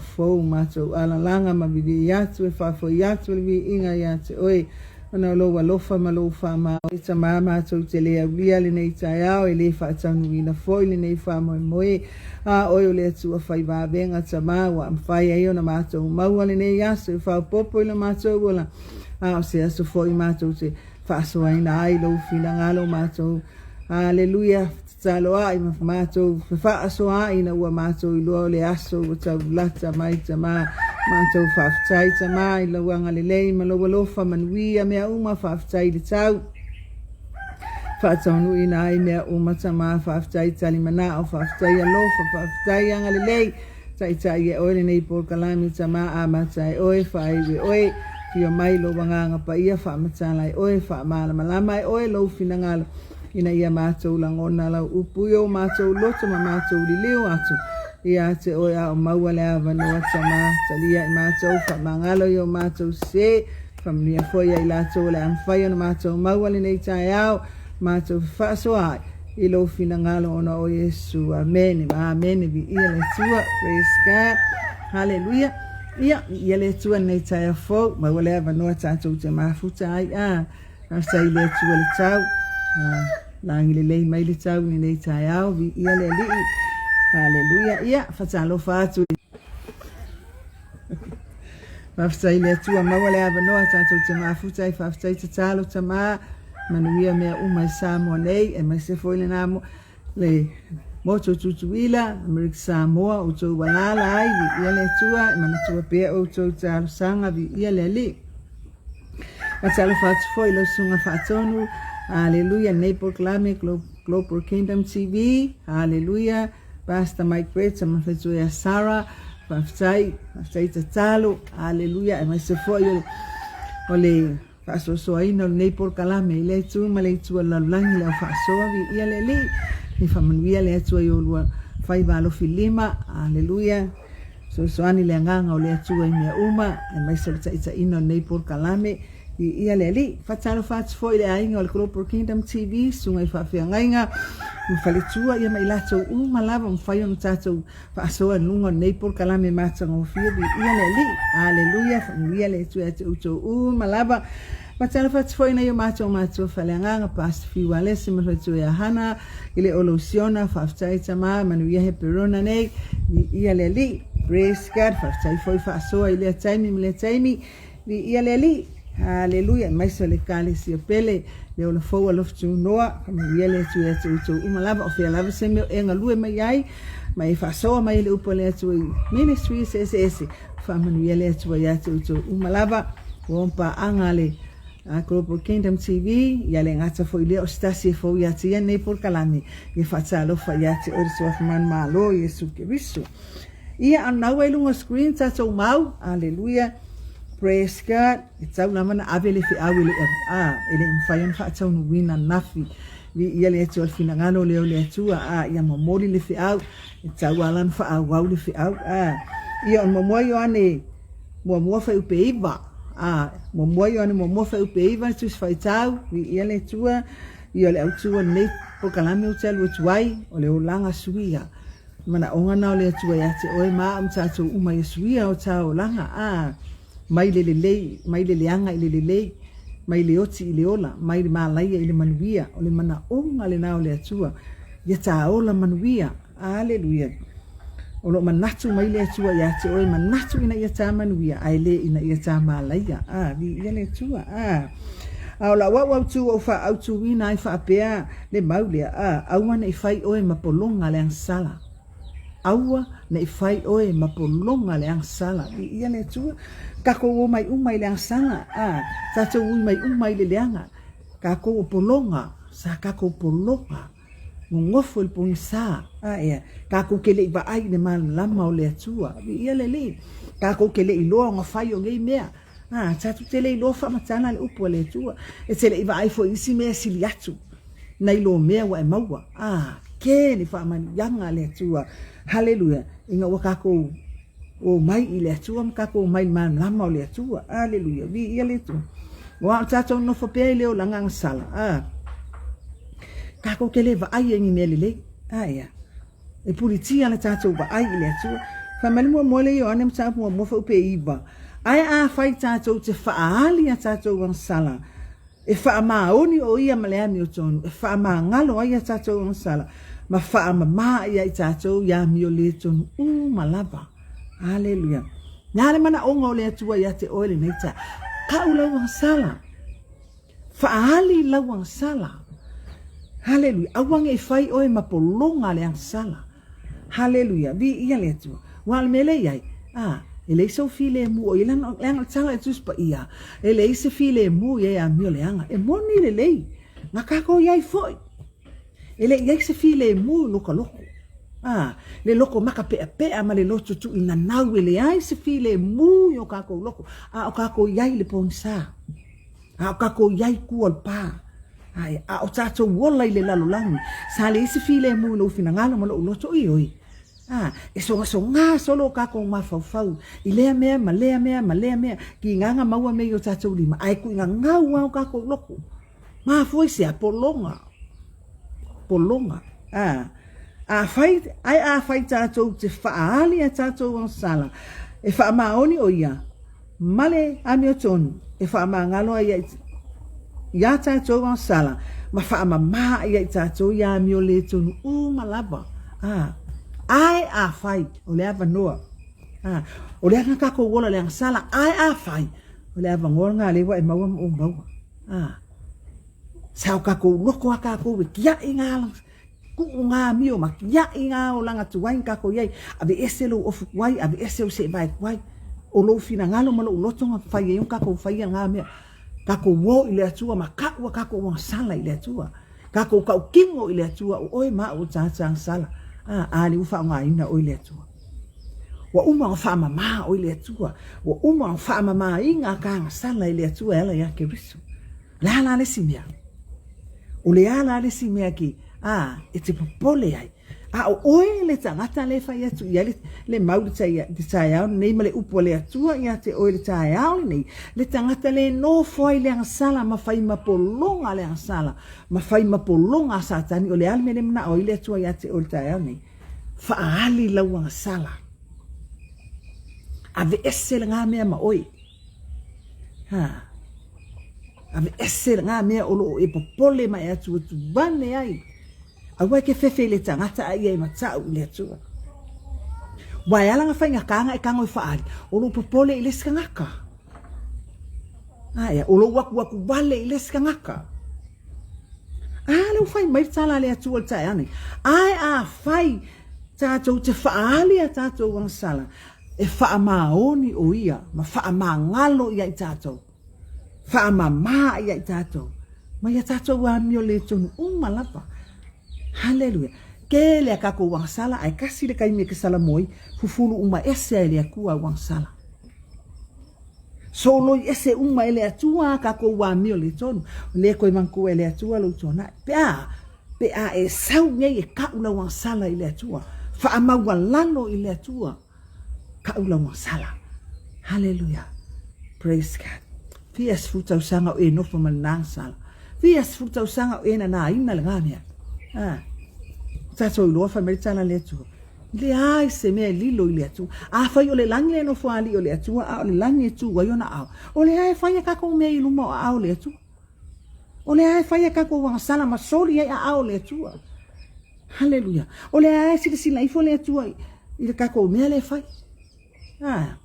fou, matou alalaga ma vivii atu e faafoi atu le viiga ia te Oe, ona o Lou alofa ma Lou faamao. E Tama, matou te le aulia lenei taeao, e le faataunuuina foi lenei faamoemoe, a Oe o le Atua fai vavega, Tama, ua mafai ai ona matou maua lenei aso e faaopoopo i lo matou ola, a o se aso foi matou te faasoaina ai Lou finagalo matou. Aleluia! Tatalo ai ma matou fefaasoaai ina ua matou iloa o le aso ua tau lata mai, Tama. Matou faafetai, Tama, i Lau agalelei ma Lou alofa manuia mea uma, faafetai i le tau faataunuuina ai mea uma, Tama. Faafetai talimanao, faafetai alofa, faafetai agalelei. Taitai e Oe lenei polokalame, Tama, amata e Oe, faaiu e Oe. Afio mai Lou Agaga Paia, faamatala e Oe, faamalamalama e Oe Lou finagalo, ina ia matou lagona lau upu i o matou loto ma matou liliu atu ia te oe a o maua le avanoa tama talia i matou faamagalo i o matou sese faamanuia foi ia i latou o le a mafai ona matou maua lenei taeao matou fefaasoaai i lou finagalo ona o Iesu. Amene. Amene. Viia le Atua. Praise God. Haleluia. Ia, viia le Atua lenei taeao fou. Maua le avanoa tatou te mafuta ai. Ah. Faafetai i le Atua le tau. Lagi lelei mai le tau i lenei taeao. Viia le Alii. Haleluia. Ia, faatalofa atu. Faafetai i le Atua maua le avanoa tatou te mafuta ai. Faafetai tatalo tama. Manuia mea uma i Samoa nei, aemaise foi lena le motu o Tutuila, Amerika Samoa, outou alaala ai, viia le Atua, e manatua pea outou talosaga, viia le Alii. Faatalofa atu foi i lau susuga faatonu, Aleluia, lenei polokalame Global Kingdom TV, Aleluia, Pastor Mike Brett ma faletua ia Sarah, faafetai, faafetai tatalo, Aleluia, aemaise foi o le faasoasoaina o lenei polokalame i lea itu ma le itu o le lalolagi le au faasoa, viia le Alii, ia faamanuia le Atua i oulua faiva alofi lima, Aleluia. Fesoasoani le Agaga o le Atua i mea uma, aemaise o le taitaiina o lenei polokalame. Viia le Alii. Faatalofa atu foi i le aiga o le Global Kingdom TV, susuga i faafeagaiga ma faletua, ia ma i latou uma lava ua mafai ona tatou faasoa i luga o lenei polokalame matagofie. Viia le Alii. Aleluia. Faamanuia le Atua ia te outou uma lava. Faatalofa atu foi i nai o matou matua faaleagaga, Pastor Fiu Alesi ma le faletua ia Hana, I le olo Siona, faafetai tama, manuia Heperona nei, viia le Alii. Praise God, faafetai foi faasoa i lea taimi ma lea taimi, viia le Alii. Haleluia, aemaise o le Ekalesia pele, le ola fou alofa tunoa, faamanuia le Atua ia te outou uma lava, o fea lava se mea o e galue mai ai, ma e faasoa mai ai le upu a le Atua i ministry eseese, faamanuia le Atua ia te outou uma lava, ua paaga le A Global Kingdom TV, ia le gata foi lea o se tasi e fou ia te ia nei polokalame, ia faatalofa ia te oe le Suafa Manumalo Iesu Keriso. Ia, a nau ai luga o screen tatou mau, aleluia, praise God, e tau lava na ave le feau e le a, e le mafai ona faataunuuina nafi. Viia le Atua, le finagalo lea o le Atua, a, ia momoli le feau, e tau ala ona faaauau le feau, a. Ia, o le muamua Ioane muamua fuaiupe 9, a, muamua Ioane muamua fuaiupe 9 le Tusi Faitau, viia le Atua, ia o le autu o lenei polokalame ou te alu atu ai, o le olaga suia. Manaoga na o le Atua ia te oe ma au ma tatou uma ia suia o ta olaga, a, mai le lelei, mai le leaga i le lelei, mai le oti i le ola, mai le malaia i le manuia, o le manaoga lena o le Atua, ia ta ola manuia. Aleluia. O lo o manatu mai le Atua ia te oe, manatu ina ia tā manuia, ae le ina ia tā mālaia. A, viia le Atua. A, a o lau au autū ua ou faaautuina ai faapea le mau lea, a, aua ne i fai oe ma pologa le agasala. Aua ne i fai oe ma pologa le agasala. Viia le Atua. Takou omai uma i le agasala. A, tatou ui mai uma i le leaga. Takou o pologa, sa takou pologa. Nonofo i le pogisa, a ea, tatou te le i vaai i le malamalama o le Atua. Viia le Alii. Tatou te le i iloa ona fai o nei mea. A, tatou te le iloa faamatala le upu a le Atua. E te le i vaai foi i isi mea e sili atu nai lo mea ua e maua. A, tele faamanuiaga a le Atua. Haleluia. Ina ua tatou omai i le Atua ma tatou omai i le malamalama o le Atua. Aleluia. Viia le Atua. Aua o tatou nofo pea i le olaga agasala. A. Tatou te le vaai ai i ni mea lelei. A ea. E pulitia le tatou vaai i le Atua. Fai mai le muamua lea Ioane mataupu muamua fuaiupu 9, Ae afai tatou te faaali a tatou agasala, e faamaoni o ia ma le amiotonu, e faamagalo ai a tatou agasala, ma faamama ia i tatou i amio le tonu uma lava. Aleluia. Le a le manaoga o le Atua ia te oe lenei taeao? Kau lau agasala. Faaali lau agasala. Haleluia. Aua ne i fai oe ma pologa le agasala. Haleluia. Viia le Atua. Ua o le mea lea i ai, a, e leai sou filemu o i ai, leaga, leaga o le tala i le Tusi Paia, e leai se filemu i ai amio leaga. E moni lelei, na kākou i ai foi. E le i i ai se filemu i lo ka loko. A, le loko makapeʻapeʻa ma le loto tuuinanau, e leai se filemu i o kākou loko, a o kākou i ai i le pogisa. A o kākou i ai i kua o le pā. Ae, a o tātou ola i le lalolagi, sa leai se filemu i lou finagalo ma lou loto, ioe. A, e sogasogā solo o kākou mafaufau i lea mea ma lea mea ma lea mea, kīnāga maua mea i o tātou lima, ae kuʻigagau lava o kākou loko. Mafua i se a? Pologa. Pologa. A, afai, ae afai tātou te whaali a tātou agasala, e whaamaoni o ia, ma le amiotonu e faamagalo ai iā tatou agasala ma faamamā ai i tatou i amio lē tonu uma lava. A, ae afai o le avanoa, a, o le aga kakou ola le agasala, ae afai o le avanoa lena lea ua e maua ma ou maua. A, sa o kakou loko a kakou e kiaʻi ngā Kuʻu ngā amio ma kiaʻi ngā olaga tuai na kākou i ai, ʻaveʻese lou ofu kuai, ʻaveʻese ou seʻewae kuai, ʻo lou finagalo ma loʻu loto na fai ai ona kākou faia ngā mea, kākou ō i le Atua ma kaʻu a kākou agasala i le Atua, kākou kaʻukino i le Atua, ʻo ʻoe ma aʻu o tāta agasala, a, a le ua faʻogaina ʻoe i le Atua. Ua uma ona faamamā ʻoe i le Atua, ua uma ona faamamāina a ka agasala i le Atua e ala iā Keriso. O le a la le isi mea? O le a la le isi mea ki, a, e te popole ai? A o oe le tagata le fai atu i ai le, le mau le taia, le taeao lenei ma le upu a le Atua ia te oe le taeao lenei, le tagata le nofo ai le agasala ma fai ma pologa le agasala, ma fai ma pologa a Satani, o le a le mea le manao ai le Atua ia te oe le taeao lenei? Faaali lau agasala. Aveese le ngā mea ma oe. Ha. Aveese ngā mea o loo e popole ma e atuatuane ai. Aua e ke fefe i le tagata a ia e matau i le Atua. Ua e ala nga whainga kānga e kango e whaali, o loo popole i le isi kangaka. Aea, o lou aku aku wale i le isi kangaka. A le u whai mai le tala le Atua le taeao nei. Ae a whai tātou te whaali a tātou agasala, E faamaoni ʻo ia ma faamagalo ia i tatou, faamamā ia i tatou, ma ia tatou amio le tonu uma lava. Haleluia. Kele a kakou agasala ae kasi le kaimi e ke sala moi, fufulu uma ese ai le Atua au agasala. Soloi ese uma e le Atua a kakou amio le tonu. Le koe manatua e le Atua lou tuanaʻi. Pe a, pe a e sau nei e kaʻu lau agasala i le Atua, faamaualalo i le Atua, kaʻu lau agasala. Haleluia. Praise God. Fia sefulu tausaga o e nofo ma lena agasala. Fia sefulu tausaga o e nanaina lena mea. Ah. Tatou iloa fai mai le tala a le Atua. E leai se mea e lilo i le Atua. Afai o le lagi le nofo alii o le Atua, a o le lagi e tū ai ona aao, o le a e fai a kakou mea i luma o aao o le Atua? O le a e fai a kakou agasala ma soli ai aao o le Atua? Haleluia. O le a e silasila ifo le Atua i, i le kakou mea le fai? A.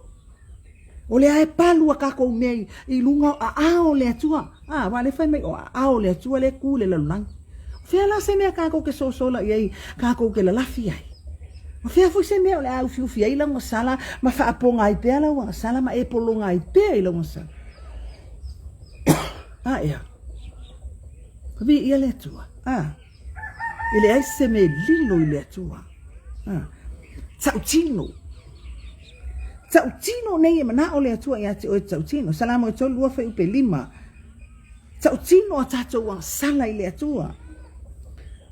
O le a e palu a kakou mea i, i luga o aao o le Atua. A, wa le fai mai o aao o le Atua le ku le lalolagi. O fea la se mea kakou ke sosola i ai, kakou ke lalafi ai. O fea foi se mea o le a ufiufi ai lau agasala ma faapoga ai pea lau agasala ma e pologa ai pea i lau agasala. A ea. Viia le Atua. A. E leai se mea e lilo i le Atua. A. Tautino. Tautino nei e manao le Atua ia te oe tautino. Salamo e tolu lua fuaiupu lima. Tautino a tatou agasala i le Atua.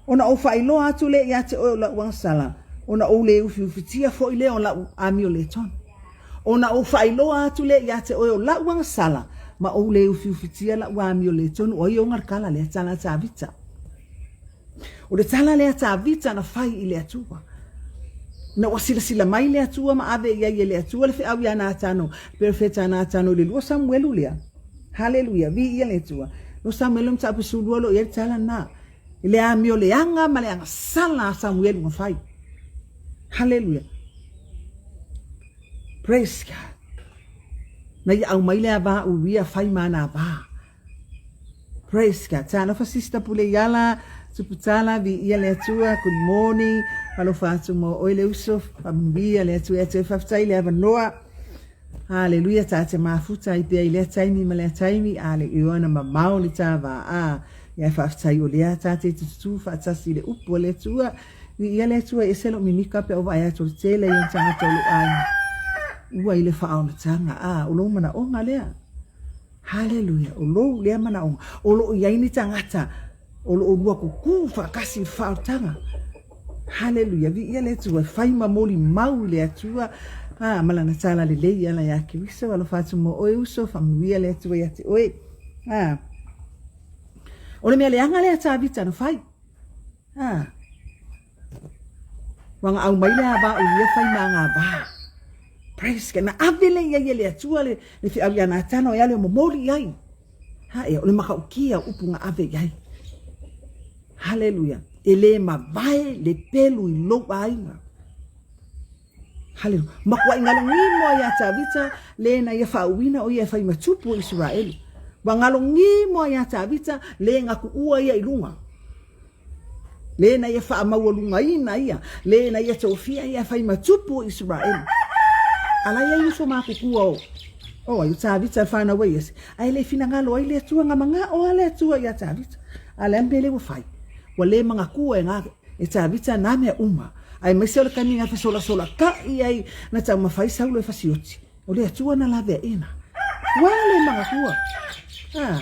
Ona ou faailoa atu lea ia te oe o lau agasala, ona ou le ufiufitia foi lea o lau amio le tonu. Ona ou faailoa atu lea ia te oe o lau agasala, ma ou le ufiufitia lau amio le tonu, o ai ona le tala lea, tala a Tavita. O le tala lea a Tavita na fai i le Atua. Ina ua silasila mai le Atua ma ave i ai e le Atua le feau iā Natano, perofeta Natano i le lua Samuelu lea. Haleluia, viia le Atua. Lua Samuelu mataupu 12 o lo o i ai le tala lena. I le amio leaga ma le agasala a Samuelu na fai. Haleluia. Praise God. Na ia aumai le ava uia fai ma ana ava. Praise God. Talofa Sister Puleiala, Tuputala, viia le Atua, good morning. Alofa atu mo oe le uso, faamanuia le Atua ia te oe, faafetai le avanoa. Haleluia, ta te mafuta ai pea i lea taimi ma lea taimi, ale i ona mamao le ta va a. Ia faafetai o lea ta te tututū faatasi i le upu a le Atua. Viia le Atua, e ese lou mimika pe a ou vaai atu o le tele ia o tagata o lou aiga. Ua i le faaolataga, a, o lou manaoga lea. Haleluia! O lou lea manaoga, o lo o i ai ni tagata o lo o lua kukū faatasi i le faaolataga. Haleluia! Viia le Atua, e fai ma molimau i le Atua, a, ma Lana tala lelei e ala iā Keriso. Alofa atu mo oe uso, faamanuia le Atua ia te oe. A, o le mea leaga lea a Tavita na fai. A, Ua gaau mai le ava o ia fai ma agavā. Praise God. Na ave le ia i le Atua le, le feau ia Natana o e ale o momoli i ai. Ha e, o le makaukia o upu na ave i ai. Haleluia. E le mavae le pelu i lou aiga. Haleluia. Makuai galogī moa iā Tavita le na ia faauuina o ia e fai ma tupu o Iseraelu. Ua galogī moa iā Tavita le na kuua ia i luga. Le na ia faamaualugaina ia, le na ia tofia ia e fai ma tupu o Iseraelu. A la e i ai uso matutua o, o ai, o Tavita e fanau ai Iese, ae le finagalo ai le Atua, na manao lava le Atua iā Tavita. A o le a le mea lea ua fai? Ua le manatua e na, e Tavita na mea uma, aemaise o le taimi na fesolasolakaʻi ai na taumafai Saulo e fasioti. O le Atua na laveaina. Ua le manatua. A,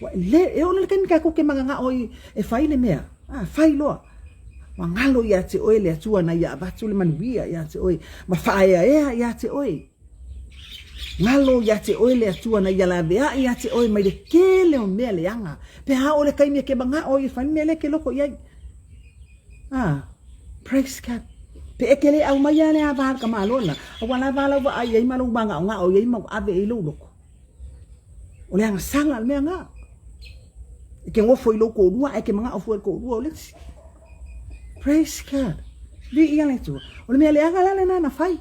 ua le, e oo nei le taimi tatou te mananao ai e fai le mea. A, fai loa. Ua galo ia te oe le Atua na ia avatu le manuia ia te oe, ma faaeaea ia te oe. Galo ia te oe le Atua na ia laveai ia te oe mai le tele o mea leaga. Pe a oo le taimi e ke manao ai e fai le mea lea e ke loko i ai. Ah, praise God. Pe e ke le aumaia le ava a le tamāloa lena, aua la va lau vaai ai ma lou māgaʻogaʻo i ai ma ua ave i ai lou loko. O le agasala le mea na. E ke gofo i lou toalua ae e ke manaʻo fua i le toalua o le isi. Praise God. Viia le Atua. O le mea leaga la lena na fai.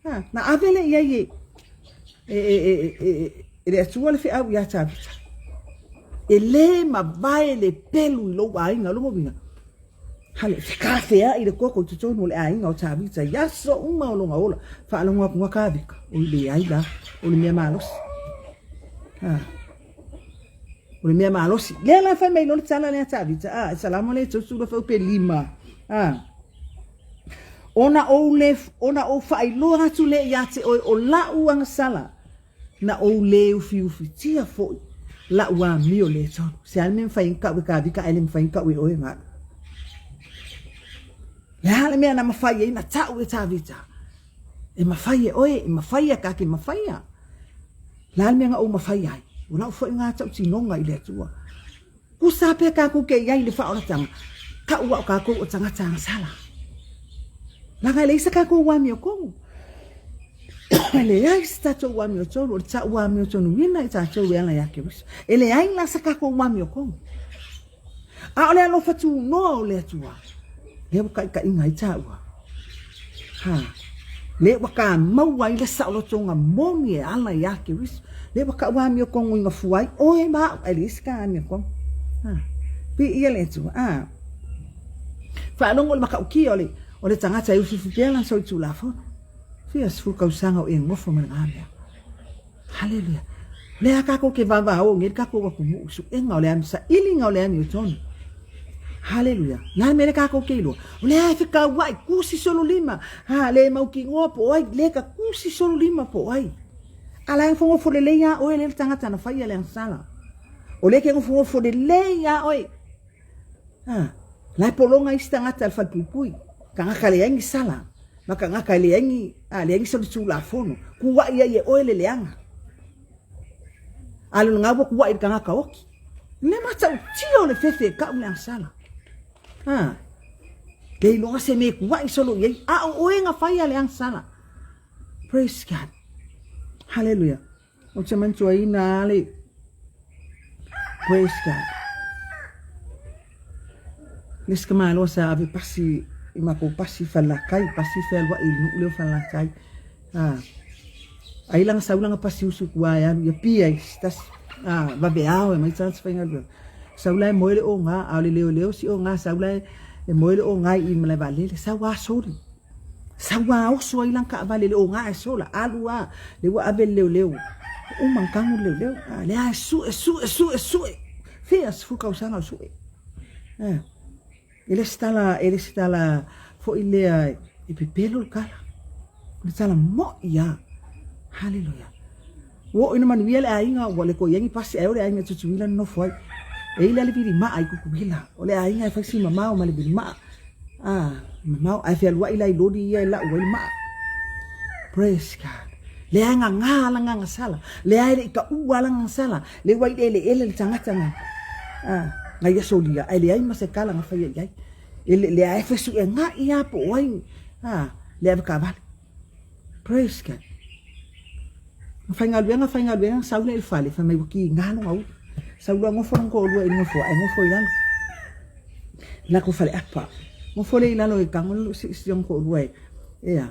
Ha, na ave le i ai e, e, e, e, e, e le Atua le feau iā Tavita. E lē mavae le pelu i lou aiga, o lona uiga, hale, fekafeaʻi le koko i totonu o le aiga o Tavita i aso uma o lona ola. Faalogo atu na Tavita, oi leai la, o le mea malosi. Ha. O le mea malosi. Lea la fai mai loa le tala lea a Tavita, a, e Salamo lea 35. A. Ona ou le, ona ou faailoa atu lea iā te oe o la'u agasala, na ou lē ufiufitia foi la'u amio lē tonu. Se a le mea e mafai ai ona ka'u e Tavita ae le mafai ona ka'u e oe ma a'u? Le a le mea na mafai ai ona ta'u e Tavita? E mafai e oe, e mafai a ta te mafaia. Le a le mea na ou mafaia ai? O la'u foi lena tautinoga i le Atua. Kusa pea tatou ke i ai i le faaolataga, ka'u a o tatou o tagata agasala. Leaga e leai se tatou amiotonu. E leai se tatou amiotonu, o le ta'u amiotonuina i tatou e ala ia Keriso. E leai la se tatou amiotonu. A o le alofa tunoa o le Atua, lea ua taitaiga ai tāua. Ha. Lea ua kāmaua ai le saolotoga moni e ala iā Keriso. Lea ua ka'u amiotonu i gafua ai oe ma a'u, ae leai se ka amiotonu. Ha. Viia le Atua. A. Faalogo i le matautia o le, o le tagata e ufiufi pea lana solitulafono. Fia sefulu tausaga o e nofo ma le mea. Haleluia. O lea kākou ke vavao nei le kākou atunuu i suʻega o le ami, sailiga o le amiotonu. Haleluia. Le a le mea lea kākou ke iloa? O lea e fekauaʻi, kusi solo lima. Ha, le mautinoa po o ai, le ka kusi solo lima po o ai. A la e nofonofo lelei lava oe lea le tagata na faia le agasala. O lea e ke nofonofo lelei lava oe. Ha, la e pologa isi tagata i le falepuipui, tagata leai ni sala, ma tagata e leai ni, a, leai ni solitulafono, kuaʻi ai e oe le leaga. A le lena ua kuaʻi i le tagata oki. Le matautia o le fefe e kaʻu le agasala. Ha. Le iloga se mea e kuaʻi solo i ai, a o oe na fai a le agasala. Praise God. Hallelujah. Ou te manatuaina le Praise God. Le isi tamaloa sa ave pasi i makou pasi i Falelatai, pasi fealuai i le nuu lea o Falelatai. Ah, ai lana sau lana pasi usu i tua e alu i Apia i se tasi ah, vaveao e mai tagata faigaluega. Sau la e moe le oga, a o le leoleo si oga, sau la e moe le oga i i malae vaalele, sau a soli. Sau a oso ai lana taavale i le oga e sola, alu a, lea ua ave le leoleo, ua uma ona tago le leoleo, a lea e sue, sue, sue, sue, fia 10 tausaga o sue. A, e le se tala, e le se tala foi lea e pepelo le tala, o le tala moʻi lava. Haleluia. Ua oo ina manuia le aiga, ua le toe i ai ni pasi, ae o le aiga i Tutuila na nofo ai. E i ai la le vilimaa i Tutuila. O le aiga e fai si mamao ma le vilimaa. Ah, mamao, ae fealuai la i loli ia e lau ai le maa. Praise God. Lea e gagā lana agasala. Lea e le i taua lana agasala. Lea ua i le eleele le tagata na, ah, na ia solia, ae leai ma se tala na faia i ai. E le, lea e fesuegaʻi lava po o ai, ah, le avetaavale. Praise God. Na faigaluega, faigaluega, sau lea i le fale, fai mai ua kiga lona ulu. Sau loa nofo lona toalua i le nofoa, ae nofo i lalo. Le latou faleapa. Nofo lea i lalo e tago le si ona toalua e, ea,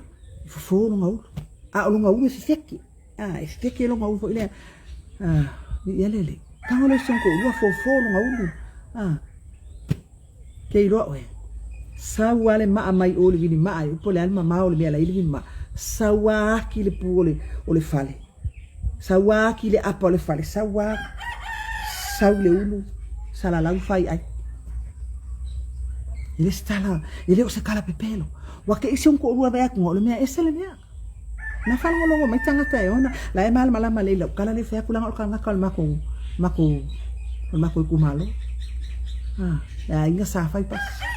e fofo lona ulu. A o lona ulu e fefeke. A, e fefeke lona ulu foi lea. A, viia le Alii. Tago lea i si ona toalua fofo lona ulu. A, Ke iloa ʻoe, sau a le maʻa mai o le vilimaa e po o le a le mamao o le mea la i le vilimaa, sau a aki le pu o le, o le fale, sau a aki le apa o le fale, sau a sau le ulu, salalau fai ai. E le se tala, e le o se tala pepelo. Ua te i si ona toalua vaai atu, o le mea ese le mea. Na faalogologo mai tagata e ona, la e malamalama lelei i lau tala lea e fai atu leaga o le tagata o le matou, matou, o le matou itumalo. A, le aiga sa fai pasi.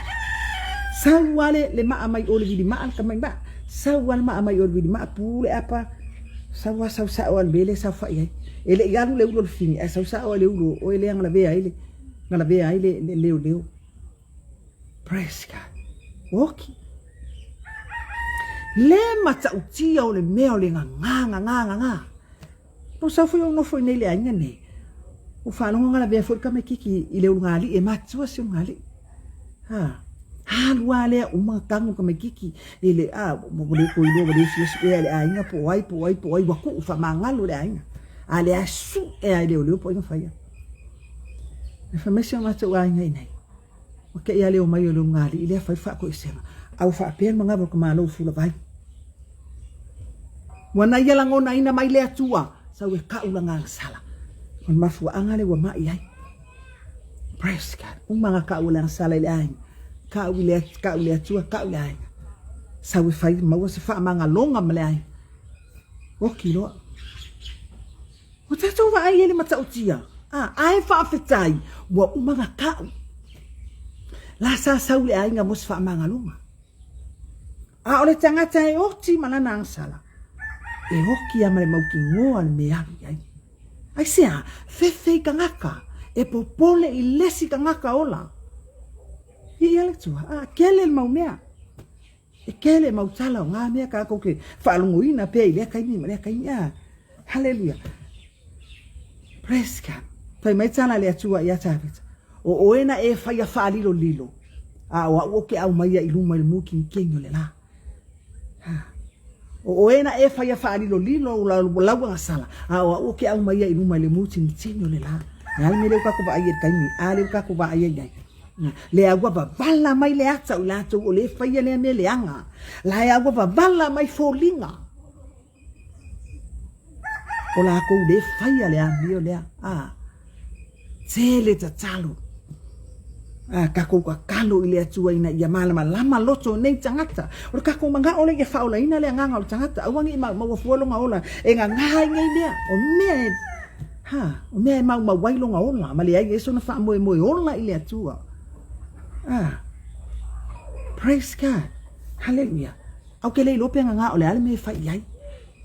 Sau lava le, le maa mai o le vilimaa le tamai maa, sau lava le maa mai o le vilimaa, pu le apa, sau lava sau sao lava i le mea lea e saofai ai. E le i alu le ulu o le fini, ae sau sao lava i le ulu o oe lea na lavea ai le, na lavea ai le, le leoleo. Praise God. Oki. Le matautia o le mea o le gagā, gagā, gagā. Po sau foi ou nofo i nei le aiga nei. O faalogo nga lavea foi tamaititi i le ulugalii e matua si ulugalii. Ha. Alu lava lea uma tago tamaititi i le a ua le toe iloa ua le fia suea e le aiga po o ai po o ai po o ai ua tuu faamagalo le aiga. A lea e sue lava e leoleo po o ai na faia. E fai mai si o matou aiga i nei, ua te i a le omai o le ulugalii lea fai le faatoesega, a ua faapea le manava o ka malo fulavai. Ua na ia lagonaina mai le Atua, sau e kau lana agasala. O le mafuaaga lea ua mai ai. Praise God. Uma na kau o le agasala i le aiga. Kau i le, kau i le Atua, kau i le aiga. Sau e fai maua se faamagaloga ma le aiga. Oki loa. Ua tatou vaai ai le matautia, a, ae faafetai ua uma na kau. La sa sau le aiga mo se faamagaloga. A o le tagata e oti ma lana agasala, e oki a ma le mautinoa le mea alu i ai. Aisea, fefe i tagata, e popole i lesi tagata ola. Viia le Atua, a, kele le mau mea. E kele mau tala o ngā mea kākou ke faalogoina pea i lea taimi ma lea taimi. A, haleluia. Praise God. Fai mai tala a le Atua iā Tavita, O oe na e whaia whaalilolilo, a o au o ke aumaia i luma i le mūkinikengi o le lā. Ha. O oe na e whaia whaalilolilo o lau agasala, a o au o ke aumaia i luma i le mūtinitini o le lā. E ale me leo kako vaai e le taimi, a leo kako vaai ai ai. Lea ua wavala mai le ata o i latou o le faia lea mea leaga. La ua wavala mai foliga o lakou le faia le amio lea. A, tele tatalo. A, takou tatalo i le Atua ina ia malamalama loto o nei tagata. O le takou manao lea ia faaolaina le agaga o le tagata. Aua ne i maua fua lona ola e gagā i nei mea. O mea e Ha, o mea e maumau ai lona ola, ma leai ai sona faamoemoe ola i le Atua. Ah, praise God. Hallelujah. Au ke le iloa pe gagā o le a le mea e fai i ai.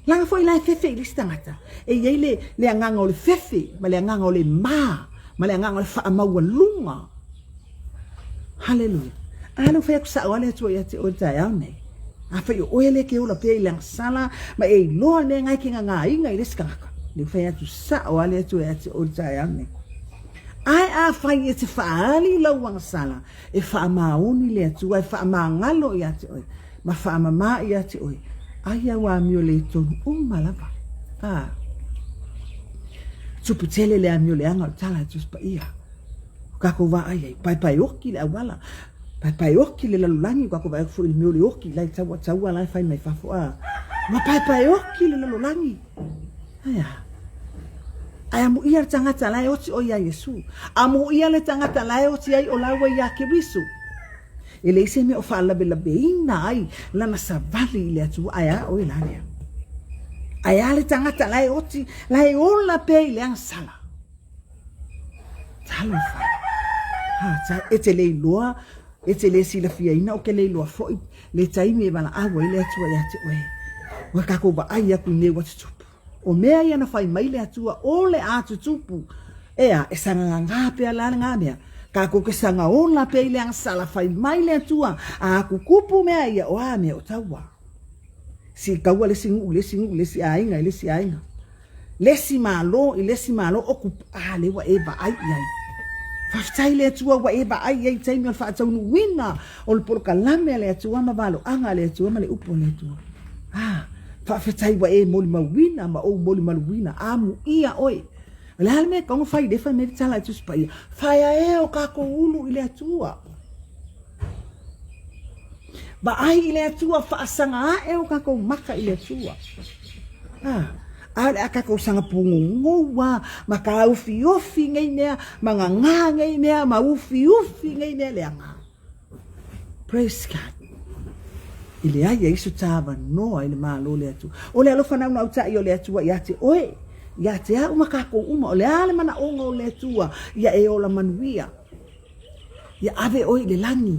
Leaga foi la e fefe i le isi tagata. E i ai le, le agaga o le fefe, ma le agaga o le mā, ma le agaga o le faamaualuga. Hallelujah. A lea ua fai atu sao lava le Atua ia te oe i le taeao nei. Afai o oe lea e te ola pea i le agasala ma e iloa le mea lena e te gagāina i le isi tagata, lea ua fai atu sao lava le Atua ia te oe i le taeao nei. Ae afai e te faaali lau agasala, e faamaoni le Atua, e faamagalo ia te oe, ma faamama ia te oe, ai au amio le tonu uma lava. A. Tupu tele le amio leaga o le tala a Tusi Paia. O kākou vaai ai, paepae oki le auala, paepae oki le lalolagi, o kākou vaai atu foi i le mea o le oki, la e taua taua la e fai mai fafo, a. Ua paepae oki le lalolagi. Ae a? Ae amuia le tagata la e oti o ia Iesu. Amuia le tagata la e oti ai o laua iā Keriso. E leai se mea o faalavelaveina ai lana savali i le Atua. Ae a oe la lea? Ae a le tagata la e oti, la e ola pea i le agasala? Talofa. Ha, ta, e te le iloa, e te le silafiaina, o ke le iloa foi le taimi e valaau ai le Atua ia te oe. Ua kākou vaai aku i mea ua tutupu. O mea ia na fai mai le Atua o le a tutupu. Ea, e sagagagā pea la ngā mea. Kākou ke sagaola pea i le agasala fai mai le Atua, a kukupu mea ia o a mea o taua. Si kaua le isi nuu i le isi nuu, le isi aiga i le isi aiga. Le isi Malo i le isi Malo, o ku, a, lea ua e vaai i ai. Faafetai le Atua ua e vaai i ai i taimi o le faataunuuina o le polokalame a le Atua ma valoaga a le Atua ma le upu a le Atua. A, faafetai ua e molimauina ma ou molimaluina, amuia oe. O le a le mea e tatau ona fai lea fai mai le tala a Tusi Paia, Faeaea o kākou ulu i le Atua. Vaai i le Atua, faasaga ae o kākou maka i le Atua. A, a o le a kākou saga pūgougou a, ma tāufiofi nei mea, ma gagā nei mea, ma ufiufi nei mea leaga. Praise God. E leai ai so tāvanoa i le Malo o le Atua. O le alofa naunautai o le Atua ia te oe, ia te au ma kākou uma, o le a le manaʻoga o le Atua ia e ola manuia. Ia ave oe i le lagi.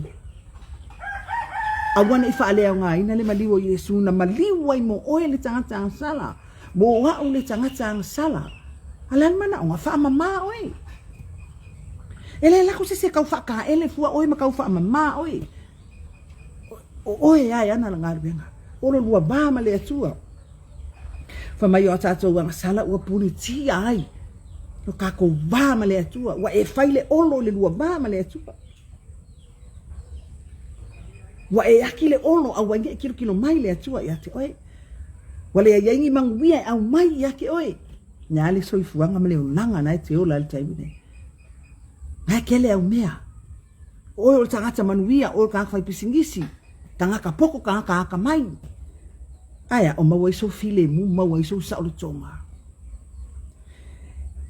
Aua ne i faaleaogaina le maliu o Iesu na maliu ai mo oe le tagata agasala, mo a'u le tagata agasala. A o le a le manaʻoga? Faamama oe. E le lako se isi e kau faakaele fua oe ma kau faamama oe. O oe a e ana le galuega. O lo lua va ma le Atua. Fai mai o a tātou agasala ua punitia ai lo kākou va ma le Atua. Ua e fai le olo i le lua va ma le Atua. Ua e aki le olo aua ne i kilokilo mai le Atua ia te oe. Ua leai ai ni manuia e aumai ia te oe. Nea le soifuaga ma le olaga na e te ola ai le taimi nei. Na e kele au mea. Oe o le tagata manuia, oe o le tagata fai pisinisi, tagata poko, tagata akamai. Ae a, o maua ai sou filemu, maua ai sou saolotoga.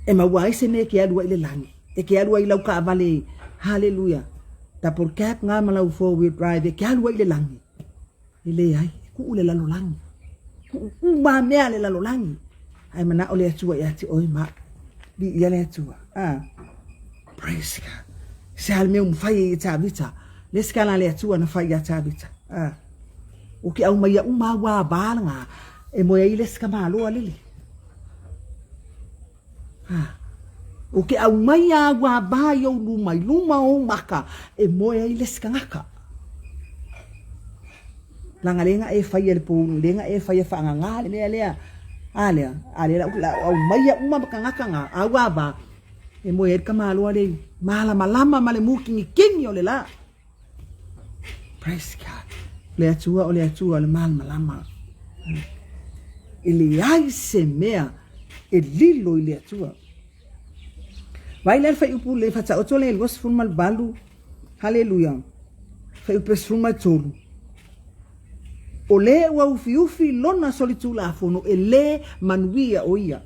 E maua ai se mea e ke alu ai i le lagi, e ke alu ai i lau kaavale, haleluia, double cab nga ma lau 4 wheel drive e ke alu ai i le lagi. E leai, e kuu le lalolagi. Kuu uma mea le lalolagi. Ae manaʻo le Atua ia te oe ma viia le Atua. Ah. Praise God. Se a le mea ua mafai ai e Tavita. Le se kala le Atua na fai ia Tavita. Ah. O ke au mai ia uma ua ba nga e moe ai le se kamalo alele. Ah. O ke au mai a ua ba i ou luma, i luma o ou maka, e moe ai le isi kanaka. Laga le ga e faia le poulu, le ga e faia faagaga le mea lea. A lea, a lea la au mai ia uma ma kangaka nga, a ua ba, e moe ai le kamaloa le malamalama ma le mukinikini o le la. Praise God. Le Atua o le Atua o le malamalama. E leai se mea e lilo i le Atua. Vai lea le fuaiupu le Faataoto le 28, haleluia, fuaiupu 13. O le ua ufiufi lona solitulafono e lē manuia o ia,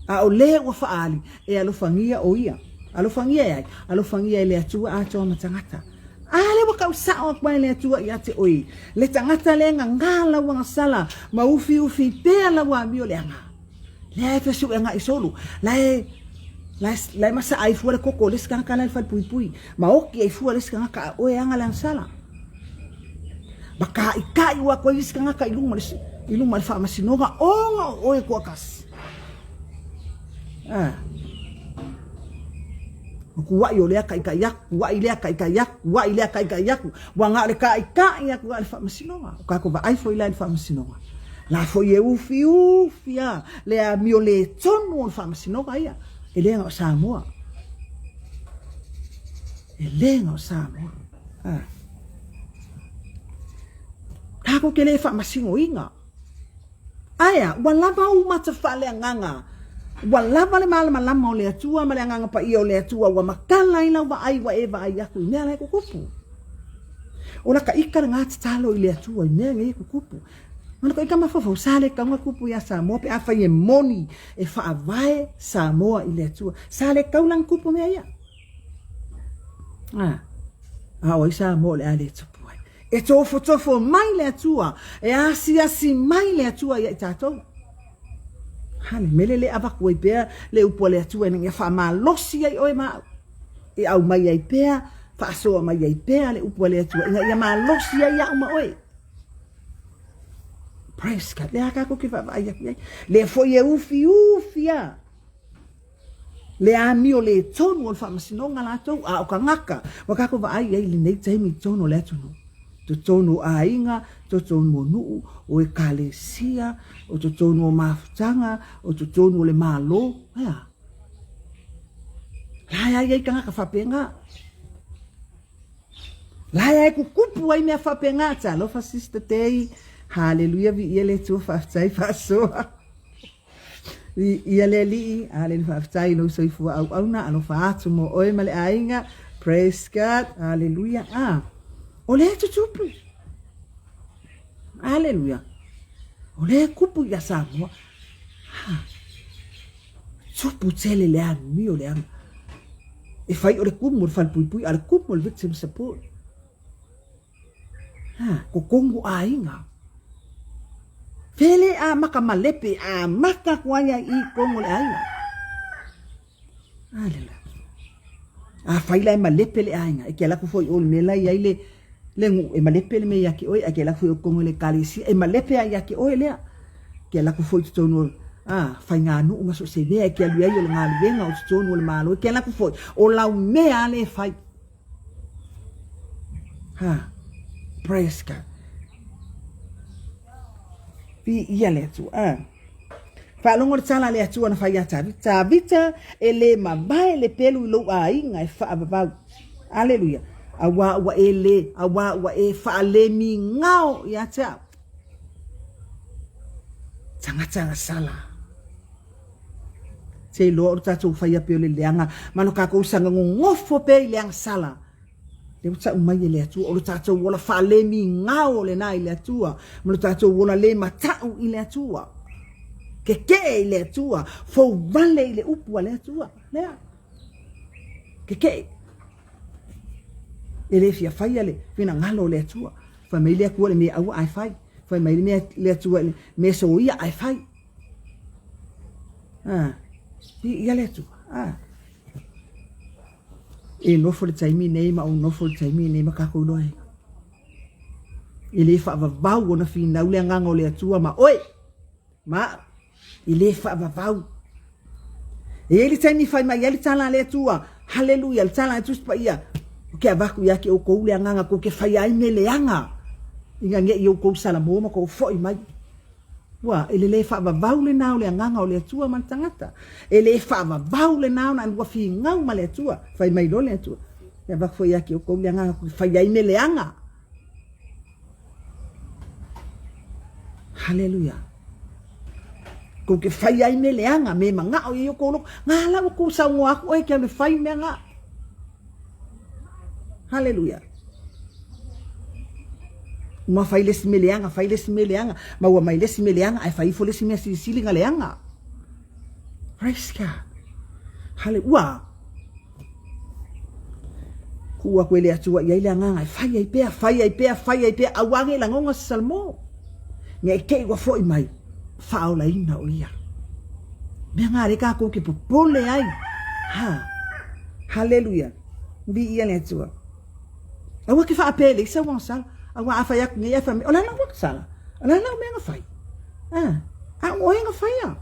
a o le ua faaali e alofagia o ia. Alofagia e ai? Alofagia e le Atua atoa ma tagata. A lea ua kau sao aku ai le Atua ia te oe, le tagata lea gagā lau agasala ma ufiufi pea lau amio leaga. Lea e fesuʻe agai solo. La e la e la e masaʻa ai fua le koko o le isi kanaka la e le falepuipui. Ma oki ai fua le isi kanaka a oe aga le agasala. Ma kāʻikaʻi ua aku ai isi kanaka i luma i luma o le faamasinoga ona o oe toatasi. Ah. O kuaʻi o lea kaʻikaʻi aku, kuaʻi lea kaʻikaʻi aku, kuaʻi lea kaʻikaʻi aku. Ua na o le kaʻikaʻi aku a le faamasinoga. O kākou vaai foi la i le faamasinoga. La foi e ufiufi a le amio le tonu o le faamasinoga ia. E le na o Samoa. E le na o Samoa. Ah. Kākou ke le faamasinoina. Aea, ua lava ou mata faaleagaga, ua lava le malamalama o le Atua ma le Agaga Paia o le Atua, ua makala ai lau vaai ua e vaai aku i mea la e kukupu. O la ka ika lena tatalo i le Atua i mea nei e kukupu. Ma ka ika mafaufau, sa le kauga kupu iā Samoa pe afai e moni e faavae Samoa i le Atua. Sa le kau lana kupu mea ia. A, a o ai Samoa o le a le tupu ai. E tofotofo mai le Atua, e asiasi mai le Atua ia i tatou. Hale, mele le avatu ai pea le upu a le Atua ina ia faamalosi ai oe ma au. E aumai ai pea, faasoa mai ai pea le upu a le Atua ina ia malosi ai au ma oe. Praise God. Le a kākou ke vaavaai aku ai. Le foi e ufi ufi a. Le amio le tonu o le faamasinoga latou, a o kagaka, ua kākou vaai i ai i lenei taimi i totonu o le atunuu, totonu o aiga, totonu o nuu, o ekalesia, o totonu o mafutaga, o totonu o le Malo, e a? La e ai ai tagata faapena. La e ai kukupu ai mea faapena. Talofa Sister Tei, haleluia viia le Atua faafetai faasoa. Viia le Alii, Alelu faafetai i lou soifua auauna, alofa atu mo oe ma le aiga. Praise God, haleluia. Ah, o lea e tutupu. Haleluia. O lea e kupu ia Samoa. Ha. Tupu tele le amio le anga. E fai o le kumu o le falepuipui, a le kumu o le victim support. Ha, ko kongo aiga. Fele a maka malepe a maka ko ai ai i kongo le aiga. Aleluia. A fai la e malepe le aiga, e ke ala ku foi o le mea la i ai le le ngu e malepe le mea ia ke oe, a ke ala ku foi o kongo le ekalesia, e malepe ai ia ke oe lea. Ke ala ku foi totonu o a faiganuu ma so o se mea e ke alu ai o le galuega o totonu o le Malo, e ke ala ku foi o lau mea a le fai. Ha, praise God. Viia le Atua. Ah. Faalogo le tala a le Atua na fai iā Tavita. Tavita, e lē mavae le pelu i lou aiga e faavavau. Aleluia. Auā ua e lē, auā ua e faalemigao iā te au. Tagata gasala. Se iloa o le tatou faia pea o le leaga ma lo kakou saga gogofo pea i le agasala. Lea ua tau mai e le Atua, o lo tatou ola faalemigao lena i le Atua, ma lo tatou ola le matau i le Atua. Kekee i le Atua, fouvale i le upu a le Atua. Lea. Kekee. E le fia faia le finagalo o le Atua. Fai mai le Atua le mea aua ae fai. Fai mai le mea le Atua le mea soia ae fai. Ah, viia le Atua. Ah. E nofo le taimi nei ma ou nofo le taimi nei ma kākou iloa ai. E le faavavau ona finau le agaga o le Atua ma oe. Ma au. E le faavavau. E i ai le taimi fai mai ai le tala a le Atua. Haleluia, le tala a le Tusi Paia. Ou te avatu ia te outou le agaga tou te faia ai mea leaga, ina ne i outou salamo ma tou foi mai. Ua, e le le faavavau lena o le agaga o le Atua ma le tagata. E le faavavau lena ona ua finau ma le Atua. Fai mai loa le Atua, E avatu foi ia te outou le agaga e fai ai mea leaga. Haleluia. Kou te fai ai mea leaga, me manao i ai o kou loko. Ngā la ua kou saunoa aku oe ke alu e fai mea ngā. Haleluia. Uma fai le isi mea leaga, fai le isi mea leaga, maua mai le isi mea leaga, ae fai ifo le isi mea silisili na leaga. Praise God. Hale, ua tuu aku e le Atua i ai le agaga e fai ai pea, fai ai pea, fai ai pea, aua ne i lagona se Salamo. Ne i te i ua foi mai, faaolaina o ia. Mea ngā le kākou ke popole ai. Ha. Haleluia. Viia le Atua. Aua ke faapele i sau agasala. Aua a fai aku nei ae fai mai, o le a lau agasala? O le a lau mea na fai? Ah, a o oe na faia.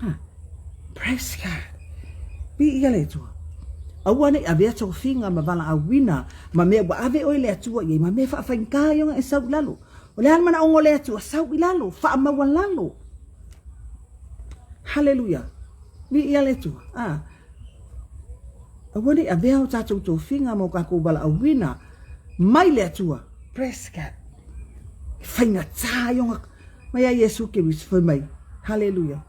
Ah, praise God. Viia le Atua. Aua ne i avea tofiga ma valaauina ma mea ua ave oe e le Atua i ai, ma mea faafaigata ai ona e sau i lalo. O le a le manaoga o le Atua? Sau i lalo, faamaualalo. Haleluia. Viia le Atua. A. Aua ne i avea o tatou tofiga ma o tatou valaauina mai le Atua. Praise God. E faigata ai ona mai a Iesu Keriso fai mai. Haleluia.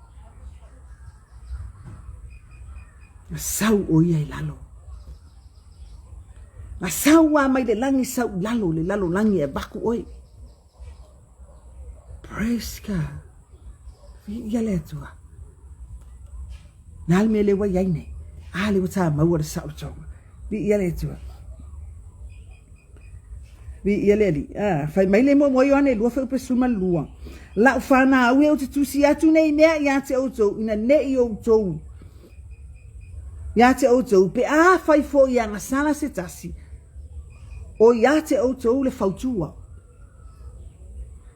Na sau ʻo ia i lalo. Na sau a mai le lagi sau i lalo, le lalolagi e avatu ʻoe. Praise God. Viia le Atua. Na le mea le ua iai nei. A le ua tā maua le saotoga. Viia le Atua. Viia le Alii. A, fai mai le moemoe Ioane 2:12. La'u fanau e, ou te tusi atu nei mea ia te outou, ina ne i outou ia te outou, pe afai foi e agasala se tasi, o ia te outou le fautua.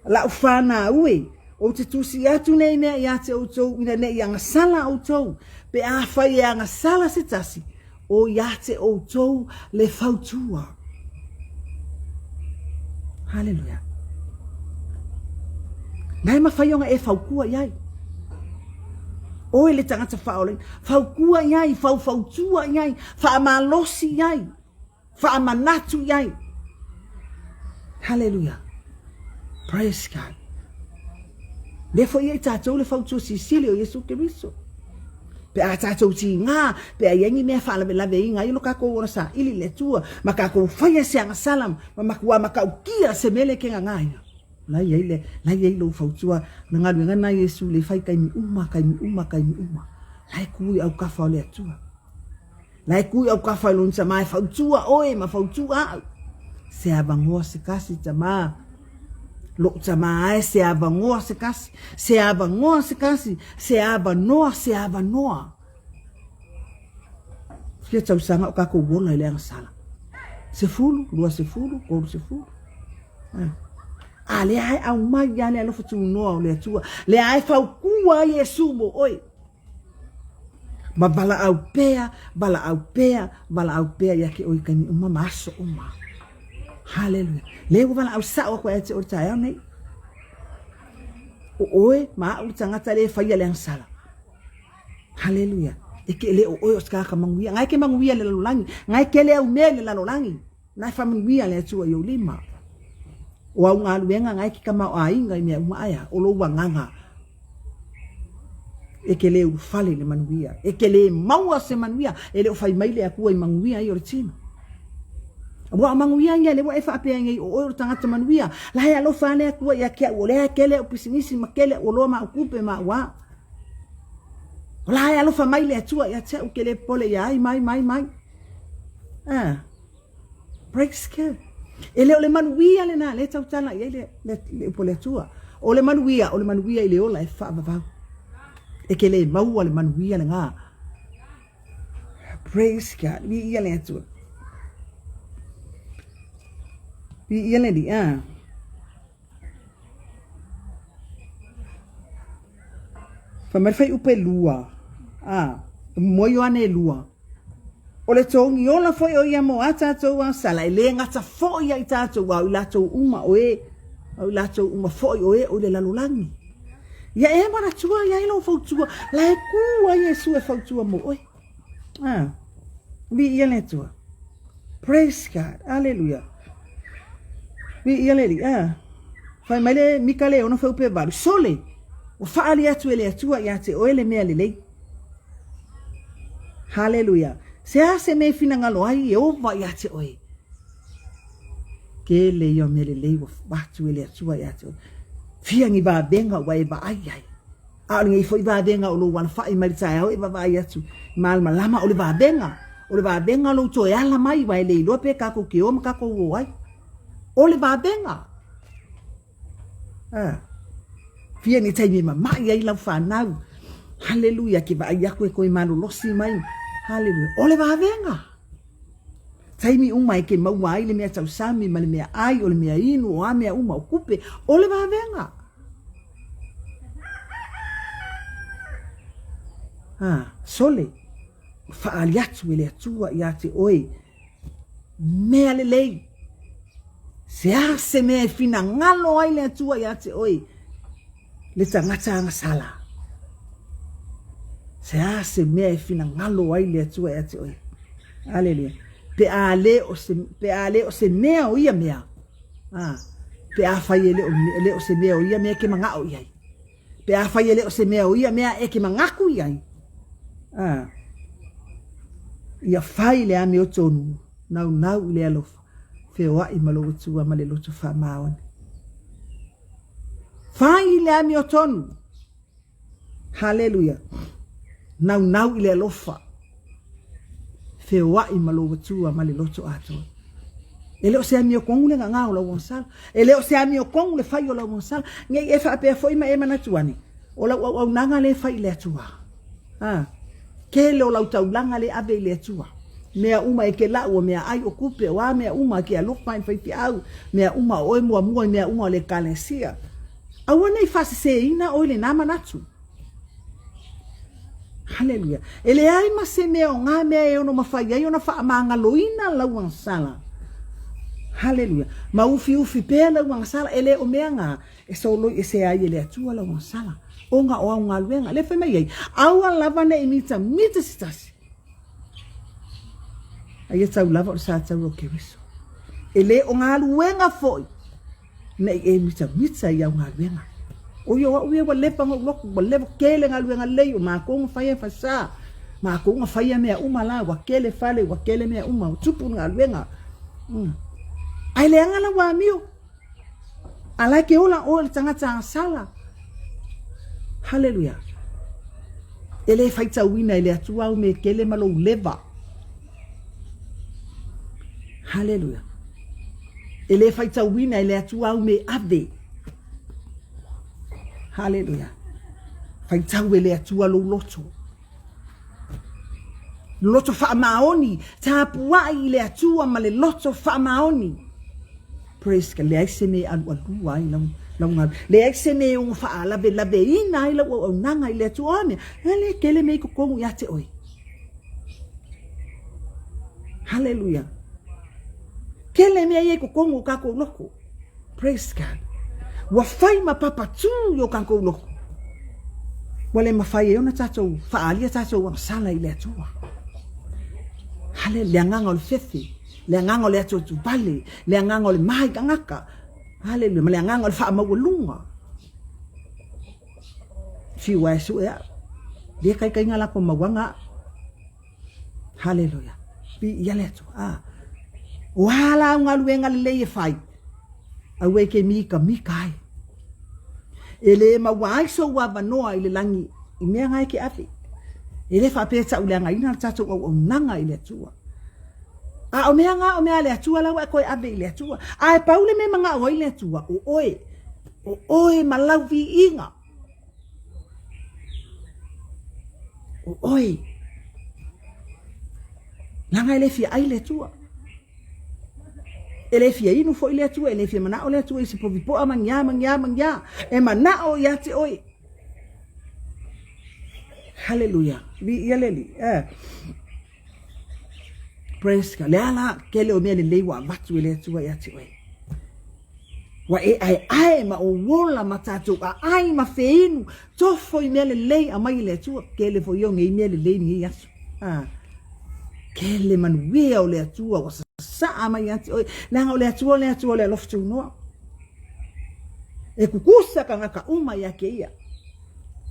La'u fanau e, ou te tusi atu nei mea ia te outou, ina ne i agasala outou, pe afai e agasala se tasi, O ia te outou le fautua. Haleluia. Na e mafai ona e fautua i ai. Oe le tagata faaolaina, fautua i ai, faufautua i ai, faamalosi i ai, faamanatu i ai. Haleluia. Praise God. Lea foi ia i tatou le fautua silisili o Iesu Keriso. Pe a tatou tiga, pe a i ai ni mea faalavelaveina ai lo tatou ola saili i le Atua, ma tatou faia se agasala ma matua matautia se mea lea e ke gagaina. La i ai le, la i ai lou fautua, na galuega na Iesu le fai taimi uma, taimi uma, taimi uma. La e ku i autafa o le Atua. La e ku i autafa i lona tama e fautua oe ma fautua au. Se avanoa se tasi tama. Lou tama e se avanoa se tasi. Se avanoa se tasi. Se avanoa, se avanoa. Fia tausaga o tatou ola i le agasala. 10, 20, 30. A lea e aumai lava le alofa tunoa o le Atua. Lea e faukua ai Iesu mo oe. Ma valaau pea, valaau pea, valaau pea ia te oe i taimi uma ma aso uma. Haleluia. Lea ua valaau sao atu ia te oe i le taeao nei. O oe ma a'u le tagata lea e faia le agasala. Haleluia. E ke le o oe o se tagata manuia. Ngai ke manuia i le lalolagi. Ngai kele au mea i le lalolagi. Na e faamanuia le Atua i ou lima. O au galuega na e ke tamaoaiga i mea uma ae a? O lou agaga e ke le ulufale i le manuia, e ke le maua se manuia, e le o fai mai le Atua i manuia ia o le tino. Aua o manuia ia lea ua e faapea ai nei o oe o le tagata manuia, la e alofa lava le Atua ia te au, o lea e tele au pisinisi ma tele au oloa ma au tupe ma au a. O la e alofa mai le Atua ia te au, ke le popole ia ai mai mai mai. Ah. Praise God. E le o le manuia lena lea e tautala i ai le, le, le upu a le Atua. O le manuia, o le manuia i le ola e faavavau. E ke le maua le manuia lena. Praise God. Viia le Atua. Viia le Alii. Ah. Fai mai le fuaiupu e lua, a, moe Ioane e lua. O le togi ola foi o ia mo a tatou agasala, e le gata foi ia i tatou, a o i latou uma o e, a o i latou uma foi o e o i le lalolagi. Ia e manatua i ai lou fautua, la e ku ai Iesu e fautua mo oe. A, viia le Atua. Praise God. Aleluia. Viia le Alii. A, fai mai le Mika le ono fuaiupu e valu. Sole, ua faaali atu e le Atua ia te oe le mea lelei. Haleluia. Se a se mea e finagalo ai Ieova ia te oe? Tele ia o mea lelei ua avatu e le Atua ia te oe. Fia ni vavega ua e vaai ai. A o lenei foi vavega o lou alafaʻi mai le taeao e vaavaai atu i malamalama o le vavega, o le vavega o lou toe ala mai aua e le iloa pe tatou te o ma tatou o ai. O le vavega. A. Fia ni taimi e mamaʻi ai lau fanau. Haleluia, ke vaai aku e toe malolosi mai. Haleluia. O le vavega. Taimi uma e ke maua ai le mea tausami ma le mea ai, o le mea inu, o a mea uma, o kupe, o le vavega. Ah, sole. Faaali atu e le Atua ia te oe mea lelei. Se a se mea e finagalo ai le Atua ia te oe, le tagata agasala. Se a se mea e finagalo ai le Atua ia te oe. Aleluia. Pe a le o se, pe a le o se mea o ia mea, a, pe a fai e le o, le o se mea o ia mea e ke mangao i ai. Pe afai e le o se mea o ia mea e ke mangaku i ai, a, ia fai le amiotonu, naunau i le alofa, feoai ma lou Atua ma le loto faamaoni. Fai i le amiotonu. Haleluia. Naunau i le alofa. Feoai ma lou Atua ma le loto atoa. E le o se amiokogu le gagā o lau agasala. E le o se amiokogu le fai o lau agasala. Nei e faapea foi ma e manatu ane, o lau auaunaga lea e fai i le Atua. A, tele o lau taulaga lea e ave i le Atua. Mea uma e ke lau, o mea ai, o kupe, o a mea uma, ke alofa i faifeau, mea uma, o oe muamua i mea uma o le Ekalesia. Aua ne i faaseseina oe i lena manatu. Haleluia. E leai ma se mea o ngā mea e ono mawhai ai ona whaamāngaloina lau agasala. Haleluia. Ma ufiufi pea lau agasala, e le o mea ngā, e soloi e se ai e le Atua lau agasala. O ngā o au galuega. Le whai mai ai, aua lava nei mita mita se tasi. Aia tau lava o le sa tau o Keriso. E le o galuega foi. Nei e mitamita i au galuega. O ia o au ia ua lepa ngou loku, ua leva kele galuega lelei o makou na faia fasa, makou na faia mea uma la, ua kele fale, ua kele mea uma, ua tupu le galuega. Mm. Ae leaga lau amio. A la e ke ola oe le tagata agasala. Haleluia. E le faitauina e le Atua au me kele ma lou leva. Haleluia. E le faitauina e le Atua au me ave. Haleluia. Faitau e le Atua lou loto. Loto faamaoni, tapuai i le Atua ma le loto faamaoni. Praise God. Leai se mea e alualua ai lau, lau galu. Leai se mea e ono faalavelaveina ai lau auaunaga i le Atua. O a mea? E le tele mea i totonu ia te oe. Haleluia. Tele mea ia i totonu o kākou loko. Praise God. Ua fai ma papatū i o kākou loko. Ua le mawhai e ona tātou whaalia tātou agasala i le Atua. Hale, le agaga o le fefe, le agaga o le atuatu vale, le agaga o le mahi tagata. Haleluia, ma le agaga o le faamaualuga. Fiu ae sue au. Le kaikainga lako mauaga au. Haleluia. Viia le Atua. Ah. O a la au galuega lelei e fai, aua e ke mikamika ai. E le maua ai sou avanoa i le lagi i mea nga e ke ave. E le faapea e tauleagaina le tatou auaunaga i le Atua. A o mea nga o mea a le Atua la ua e toe ave i le Atua. A e pau le mea e magao ai le Atua, o oe, o oe ma lau viiga. O oe. Leaga e le fia ai le Atua. E le fia inu foi le Atua, e le fia manao le Atua i se povi poa ma ni a, ma ni a, ma ni a. E manao ia te oe. Haleluia. Viia le Alii. Eh. Praise God. Le a la tele o mea lelei ua avatu e le Atua ia te oe. Ua e aeae ma ou ola ma tatou aai ma feinu, tofo i mea lelei aumai e le Atua. Tele foi ia o nei mea lelei i lenei aso. Ah. Tele manuia o le Atua ua sasaa mai ia te oe. Leaga o le Atua o le Atua o le alofa tunoa. E kukusa tagata uma ia te ia.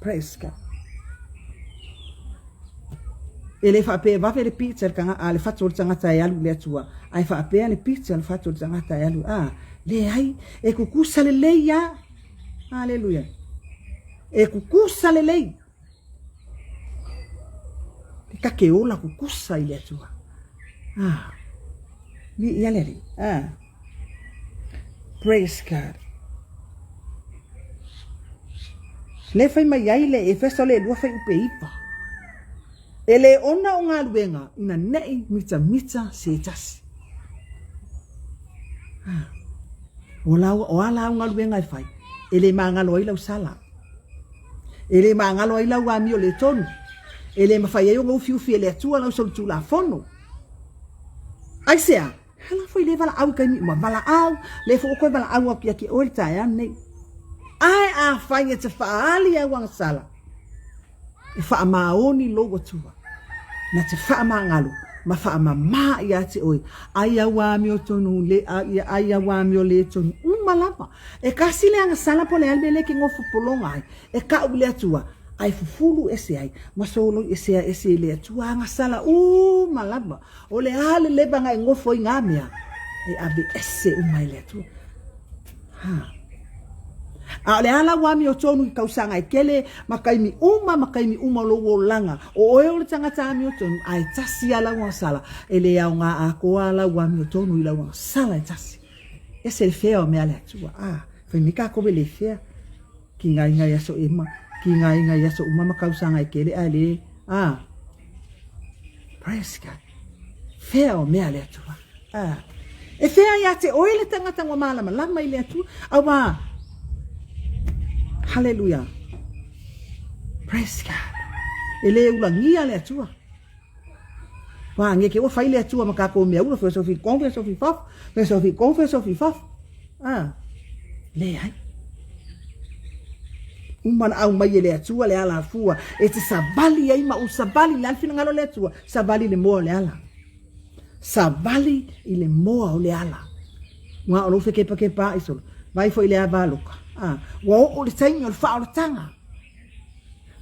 Praise God. E le faapea e vave le pizza le tanga, a le fatu o le tagata e alu i le Atua, ae faapea le pizza le fatu o le tagata e alu, a, leai, e kukusa lelei a. Haleluia. E kukusa lelei. E ta ke ola kukusa i le Atua. Ah. Viia le Alii. Ah. Praise God. Le fai mai ai le Efeso le lua fuaiupe 9. E le ona o galuega ina nei mitamita se tasi. Ah. O lau, o a lau galuega e fai, e le magalo ai lau sala. E le magalo ai lau amio le tonu. E le mafai ai ona ufiufi e le Atua lau solitulafono. Aisea? Ala foi le valaau i taimi uma. Valaau, le foi ua toe valaau atu ia te oe le taeao lenei. Ae afai e te faaali au agasala, e faamaoni lou Atua, na te faamagalo ma faamama ia te oe, ai au amiotonu le, ai au amio le tonu uma lava. E kasi le agasala po o le a le mea lea e te nofo pologa ai, e kau i le Atua, ae fufulu ese ai ma soloi esea ese i le Atua agasala uma lava. O le a le leva na e nofo ai ngā mea, e aveese uma e le Atua. Ha. A o le a lau amiotonu i tausaga e tele ma taimi uma ma taimi uma o lou olaga, o oe o le tagata amiotonu, a e tasi lava lau agasala, e le aoga atoa lau amiotonu i lau agasala e tasi. Ese le fea o mea a le Atua. A, fai mai kākou e le fea. Kiga i aso ema, kiga i aso uma ma tausaga e tele ae le, a. Praise God. Fea o mea a le Atua. A. E fea ia te oe le tangata ua malamalama i le Atua. Auā. Hallelujah. Praise God. E le ulagia le Atua. Wā, nge ke ua fai le Atua ma kākou mea ula, feosofi i kong, feosofi i fafo, feosofi i kong, feosofi i fafo. A, leai. Uma na aumai e le Atua le alafua e te savali ai ma u savali, le a le finagalo o le Atua? Savali i le moa o le ala. Savali i le moa o le ala. Ua o lou fekepakepa ai solo, vai foi le ava aloka. A, ua oo le taimi o le faaolataga.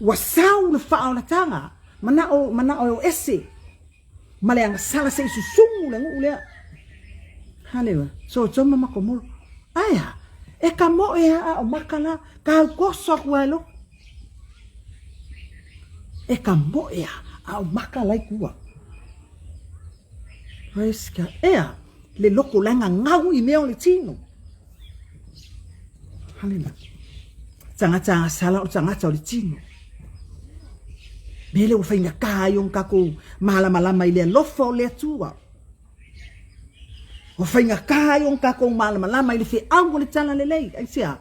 Ua sau le faaolataga, manao, manao e o ese ma le agasala se i susugu le nuu lea. Haleluia. Sotoma ma Komoro. Ae a? E ka moe a a o maka la, ka ukoso aku ai lo. E ka moe a a o maka lai kua. Praise God. Ea, le loko langa ngau i mea o le tino. Haleluia. Tagata agasala o tagata o le tino. Mea lea ua faigata ai ona tatou malamalama i le alofa o le Atua. Ua faigata ai ona tatou malamalama i le feau o le Talalelei. Aisea?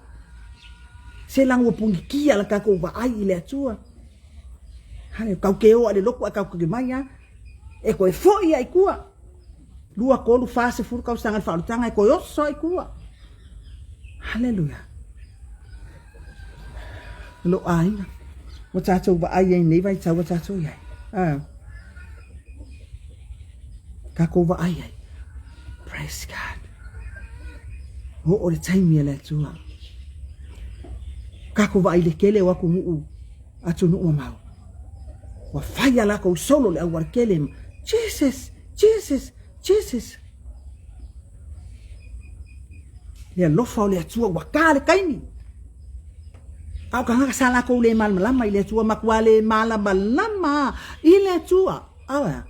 Se laga ua punikia la tatou vaai i le Atua. Hale, kau ke o a le loku a kau ke mai a. E koe foi ai kua. 2, 3, 4, 10 tausaga le faaolataga e koe oso ai kua. Haleluia. Lo aiga. Ua tātou vaai ai nei vaitau ua tātou i ai. Ah. Kākou vaai ai. Praise God. O o le taimi e le Atua. Kākou vaai le kele o aku nuu atunuu mamao. Ua fai a lākou solo le auala kele. Jesus, Jesus, Jesus. Le alofa o le Atua ua kā le taimi. A o kānaka sa lākou le malamalama i le Atua, matua le malamalama i le Atua. Aua,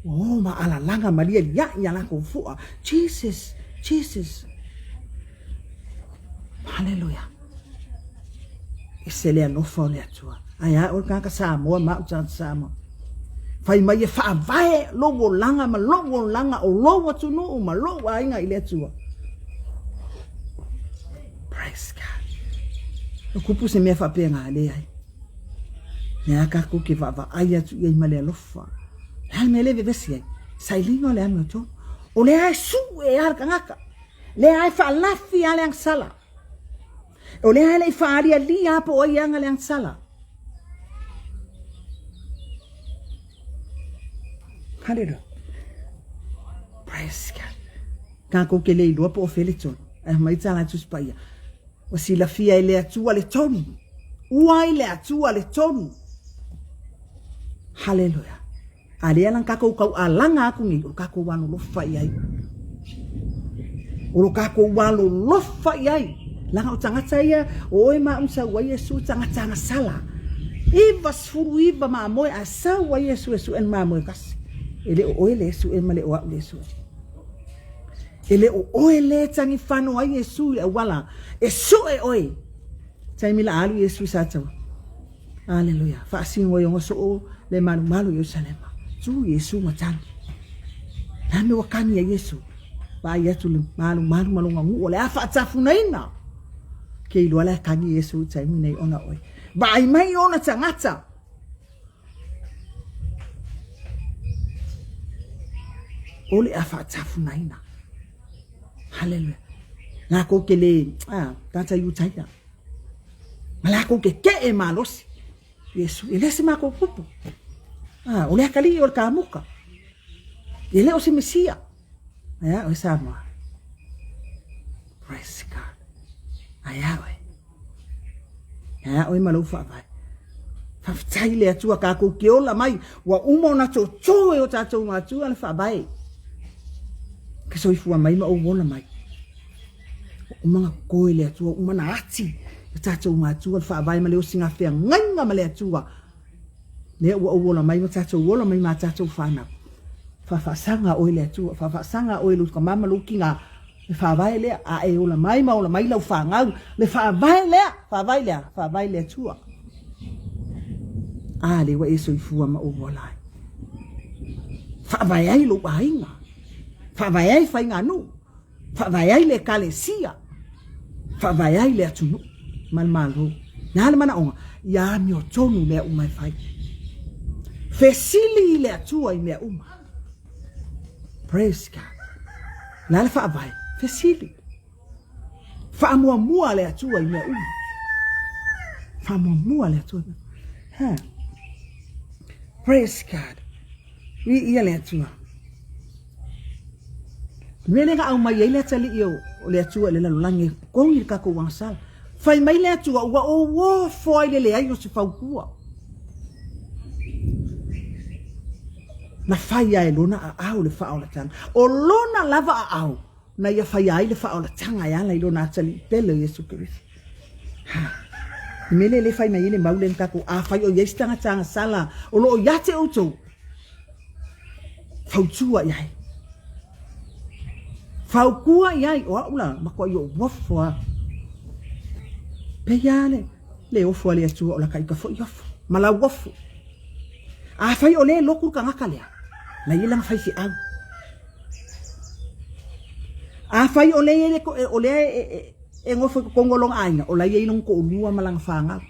ua o ma alalaga ma lialiaʻi a lākou fua. Jesus, Jesus. Haleluia. Ese le alofa o le Atua. Ae a oe kānaka Samoa ma au tagata Samoa. Fai mai e faavae lou olaga ma lou olaga o lou atunuu ma lou aiga i le Atua. Praise God. O kupu se mea faapena, leai. Lea kākou ke vaavaai atu i ai ma le alofa. Le a le mea le vevesi ai? Sailiga o le amiotonu. O lea e sue a le tagata. Lea e faalafi a le agasala. O lea e le i faalialia po o ai e ana le agasala. Haleluia. Praise God. Kākou ke le iloa po o fea le tonu. Ae mai tā la Tusi Paia. Ua silafia e le Atua le tonu. Ua i le Atua le tonu. Haleluia. A lea la kākou taualaga aku nei, o kākou alolofa i ai. O lo kākou alolofa i ai. Laga o tagata ia, o oe ma au sau ai Iesu tagata agasala. 99 mamoe a sau ai Iesu e sue le mamoe kasi. E le o oe le sue ma le o au le sue. E le o oe le tagifano ai Iesu i le auala e sue oe. Taimi la alu Iesu i Sataua. Aleluia. Faasino ai ona soo le malumalu i Ierusalema. Tu Iesu ma tagi. Le a mea ua kagi ai Iesu? Vaai atu le malumalu ma lona nuu o le a faatafunaina. Ke iloa le a kagi Iesu i taimi nei ona oe. Vaai mai ona tagata. O le a faatafunaina. Haleluia. Lakou ke le, ah, tagata Iutaia. Ma lakou ke keʻe malosi. Iesu, e le se makou kupu. Ah, o le akalii o le kamuka. E le o se Mesia. Aia oe Samoa. Praise God. Aia oe. Aia oe ma lou faavae. Faafetai le Atua kākou ke ola mai, ua uma ona tōtō e o tātou matua le faavae. Ke soifua mai ma ou ola mai. Ua uma na koe le Atua, uma na ati e tātou matua le faavae ma le osi ngā feagaiga ma le Atua. Lea ua ou ola mai ma tātou ola mai ma tātou whānau. Whawhaasaga oe le Atua, whawhaasaga oe lou tama ma lou kinga, le faavae lea, a e ola mai ma ola mai lau whāngau, le faavae lea, faavae lea, faavae le Atua. A le ua e soifua ma ou ola ai. Faavae ai lou aiga, faavae ai faiganuu, Faavae ai le Ekalesia, faavae ai le atunuu ma le Malo. Le a le manaoga? Ia amiotonu mea uma e fai. Fesili i le Atua i mea uma. Praise God. Le a le faavae? Fesili. Faamuamua le Atua i mea uma. Faamuamua le Atua. Ha. Praise God. Viia le Atua. O le mea lea na aumai ai le atalii o le Atua i le lalolagi e totogi le tatou agasala. Fai mai le Atua, ua ou ofo ai le leai o se fautua. Na fai a e lona aao le faaolataga. O lona lava aao na ia faia ai le faaolataga e ala i lona atalii pele o Iesu Keriso. Ha. Le mea lea le fai mai ai le mau lea na tatou, afai o i ai se tagata agasala o lo o ia te outou, Fautua i ai. Fautua i ai, o au la, matuai ou ofo lava. Pei lava le, le ofo a le Atua o la ka ita foi ofo, ma lau ofo. Afai o le lotu le tagata lea, na ia lana faifeau. Afai o le o lea e, e nofo i totonu o lona aiga, o la e i ai lona toalua ma lana fanau.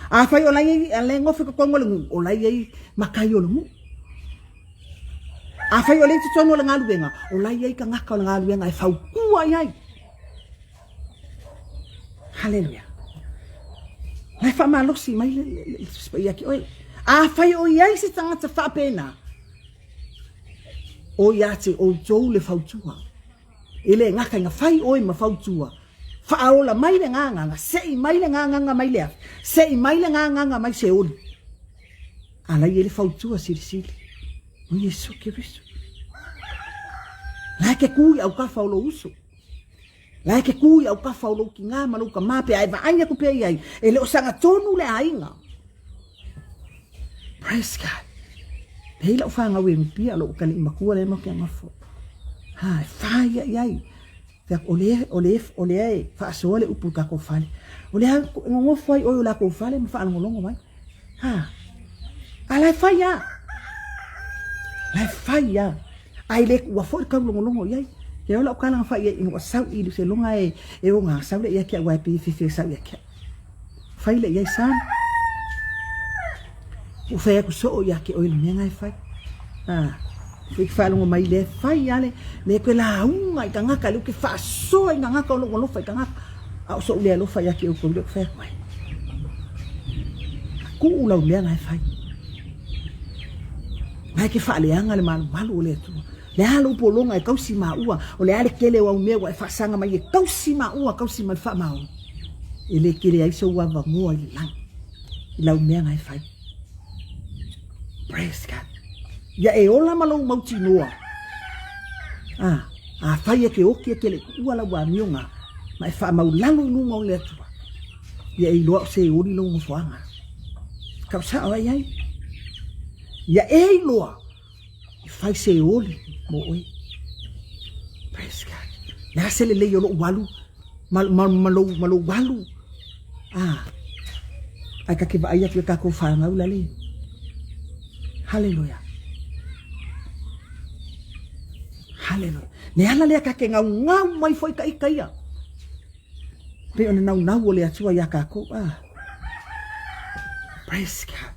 Afai o la e nofo i totonu o le nuu, o la e i ai matai o le nuu. Afai o lea i totonu o le galuega, o la e i ai tagata o le galuega e fautua i ai. Haleluia. La e faamalosi mai le Tusi Paia ki oe. Afai o i ai se tagata faapena, o ia te outou le fautua. E le gata ina fai oe ma fautua, faaola mai le gagaga, sei mai le gagaga mai le afi, sei mai le gagaga mai Seoli. A la i ai le fautua silisili, o Iesu Keriso. La e ke kū i autafa o lou uso. La e ke kū i autafa o lou kingā ma lou kamā pe a e vaai aku pea i ai, e le o sagatonu le aiga. Praise God. Pei lau whāngau e ngupia, lou kaliʻi makua lea ma ke agafo. Ha, e whāia i ai. Fea, o lea, o lea, o lea e faasoa le upu i kākou fale. O lea e gogofo ai ʻoe o lākou fale ma faalogologo mai. Ha, a la e fai lava. La e fai lava. A e le kuʻua foi le taulogologo i ai. Ke ola o kala fai i ua sau i se longa e e o ngā sau le ia kia ua e pi fifi sau ia kia. Fai le ia i san. Ua fai aku soo ia ke oi le mea ngai fai. Ah, fai whaalongo mai le fai ale le koe lauga i tagata le ke faasoa i tagata o lou alofa i tagata. A o soʻu le alofa ia te outou lea ou te fai atu ai. Tuu lau mea la e fai. Mai ke faaleaga le malumalu o le Atua. Le a lou pologa e tausi maua, o le a le tele o au mea ua e faasaga mai e tausi maua, tausi mai le faamaoni. E le tele ai sou avanoa i le lagi, i lau mea na e fai. Praise God. Ia e ola ma lou mautinoa. Ah, afai e ke oki e ke le kuʻua lau amioga, ma e faamaulalo i luga o le Atua. Ia e iloa o se oli lou nofoaga. Kau sao ai ai. Ia e iloa, e fai se oli mo oe. Praise God. Le a se lelei o lou alu, ma, ma, ma, lou, ma lou alu. Ah, ai ka ke vaai atu e kākou whānau lale. Hallelujah. Hallelujah. Le ala lea ka ke ngau ngau mai foi ka ika ia. Pei o le naunau o le Atua iā kākou. Ah. Praise God.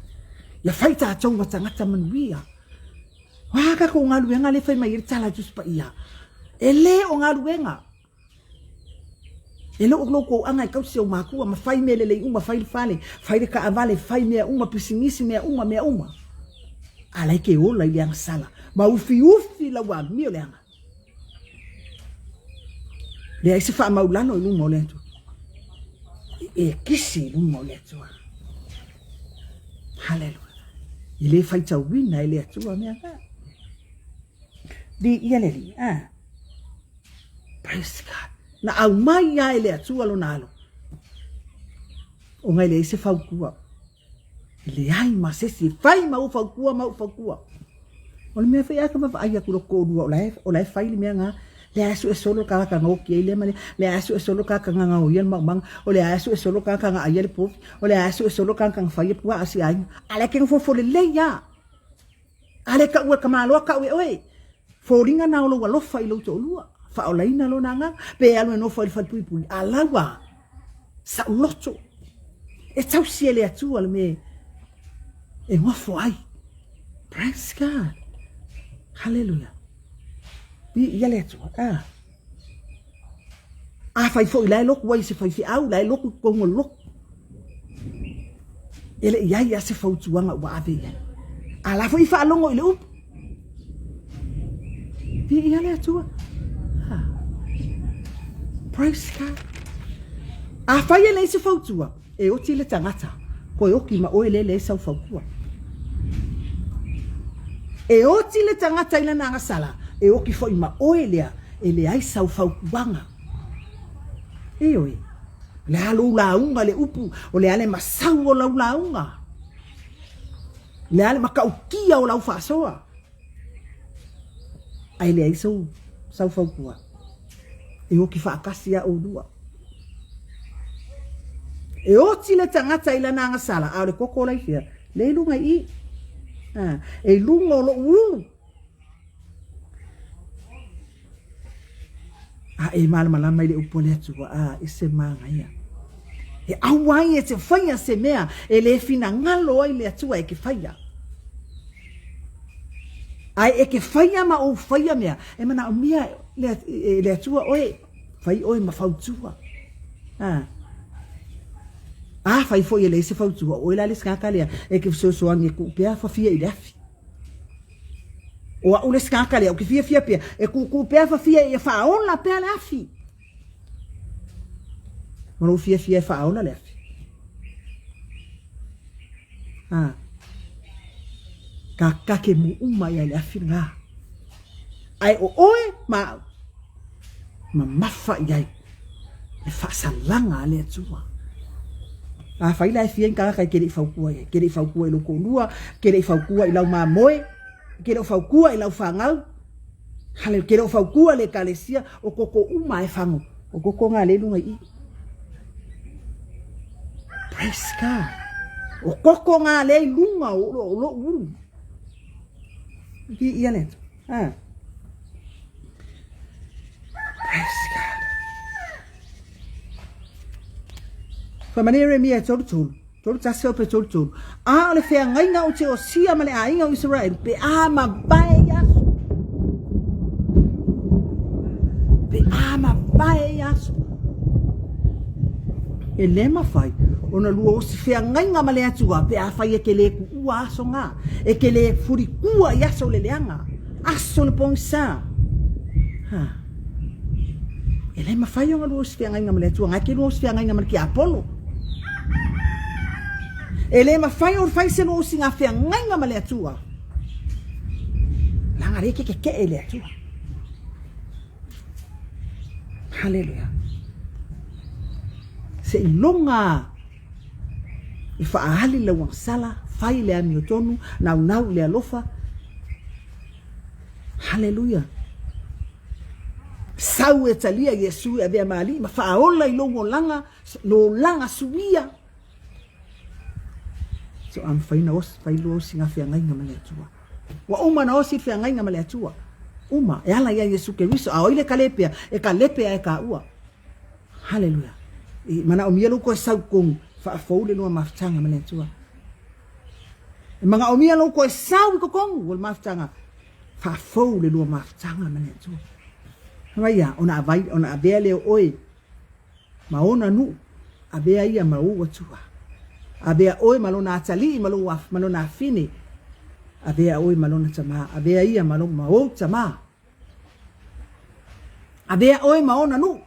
Ia fai tātou ma tagata manuia. O a tatou galuega lea e fai mai ai le tala a le Tusi Paia? E le o galuega. E le o lou toaga e tausi ou matua ma fai mea lelei uma, fai le fale, fai le taavale, fai mea uma, pisinisi, mea uma, mea uma. A la e te ola i le agasala ma ufiufi lau amio leaga. Leai se faamaulalo i luma o le Atua. E kisi i luma o le Atua. Haleluia. E le faitauina e le Atua mea na. Viia le Alii. Ah. Praise God. Na aumai lava e le Atua lona alo. Ona e leai se fautua. E leai ma se isi e fai ma ou fautua ma ou fautua. O le mea foi a ka vaavaai atu i lou toalua o la e, o la e fai le mea na, lea a sue solo le tagata na oti ai lea ma lea, lea a sue solo le tagata na gaoia le maumaga, o lea a sue solo le tagata na aia le povi, o lea a sue solo le tagata na faia puaa a si aiga. A o la e te nofonofo lelei lava. A le taua e le tamaloa tau e oe. Foliga na o lou alofa i lou toalua, faaolaina lona agaga, pe alu e nofo ai i le falepuipui, a lau a saoloto. E tausi e le Atua le mea e nofo ai. Praise God. Hallelujah. Viia le Atua. Ah. Afai foi la e lotu ai i se faifeau, la e lotu i totonu o le lotu. E le i ai lava se fautuaga ua ave i ai. A la foi i faalogo i le upu. Viia le Atua. Ha. Praise God. Afai e leai se fautua, e oti le tagata, koe oti ma oe lea e leai sau fautua. E oti le tagata i lana agasala, e oti foi ma oe lea e leai sau fautuaga. Ioe, o le a lou lauga le upu, o le a le masau o lau lauga, o le a le matautia o lau faasoa, ae leai sou, sau fautua, e oti faatasi lava oulua. E oti le tagata i lana agasala, a o le koko la i fea? Lea i luga i i. E i luga o lou ulu. A e malamalama i le upu a le Atua, a e se manaia. E aua ai e te faia se mea e le finagalo ai le Atua e ke faia. Ae e ke faia ma ou faia mea, e manaomia e le Atua oe, fai oe ma fautua. A. Afai foi e leai se fautua, o oe la le isi tagata lea e ke fesoasoani e tuu pea fafia i le afi. O a'u le isi tagata lea ou te fiafia pea e tuutuu pea fafia ia faaola pea le afi. Ma lou fiafia e faaola le afi. A. Ka kake mu uma ia le afi lena. Ae o oe ma a'u, mamafa i ai le faasalaga a le Atua. Afai la e fia ni tagata e te le i fautua i ai, te le i fautua i lou toalua, te le i fautua i lau mamoe, te le o fautua i lau fanau, hale, te le o fautua i le ekalesia, o koko uma e fago, o koko ngā le lunga i i. Praise God. O koko ngā le i lunga o lo, o lo ulu. I ia le Atua. Ah. Praise God. Fai mai Ieremia e 33, 31 ope 33, A o le feagaiga ou te osia ma le aiga o Isaraelu, pe a mavae i aso. Pe a mavae i aso. E le mafai ona lua osi feagaiga ma le Atua pe afai e te le kuua aso nga, e te le furikua i aso o le leaga, aso o le pogisa. Ha. E le mafai ona lua osi feagaiga ma le Atua, nga e te lua osi feagaiga ma le tiapolo. E le mafai ona fai se lua osiga feagaiga ma le Atua, leaga lea e te tetee i le Atua. Haleluia. Seiloga e faaali lau agasala, fai le amiotonu, naunau i le alofa. Haleluia. Sau e talia Iesu e avea ma alii ma faaola i lou olaga, lou olaga suia. So a mafai ona osi, fai lua osiga feagaiga ma le Atua. Ua uma ona osi le feagaiga ma le Atua. Uma, e ala ia Iesu Keriso, a o ai le kalepea, e kalepe a e kāua. Haleluia. E manaomia lou koe sau tonu, faafou le lua mafutaga ma le Atua. E manaomia lou koe sau i totonu o le mafutaga. Faafou le lua mafutaga ma le Atua. Fai mai a, ona avai, ona avea lea o oe ma ona nuu, avea ia ma ou Atua. Avea oe ma lona atalii ma lou ma lona afine, avea oe ma lona tama, avea ia ma, ma ou tama. Avea oe ma ona nuu.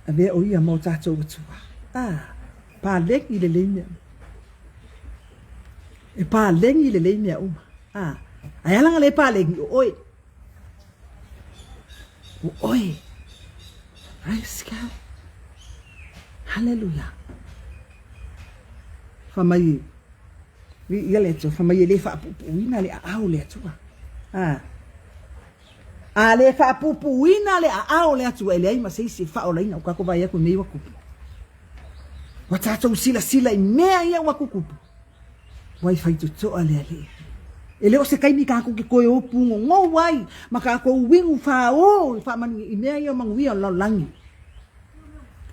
Avea o ia ma o tatou Atua. Ah, palegi lelei mea uma. E palegi lelei mea uma. Ah, ae ala na le palegi o oe. O oe. Praise God. Hallelujah. Fa mai ia le Atua, fa mai e le faapuupuuina le aao o le Atua. Ah. A le faapuupuuina le aao o le Atua, e leai ma se isi e faaolaina. Ua tatou vaai atu i mea ia ua tupu. Ua tatou silasila i mea ia ua tutupu. Ua i faitotoa le Alii. E le o se taimi tatou te toe o pugogou ai ma tatou uigu faaō i faamanuia i mea ia o manuia o le lalolagi.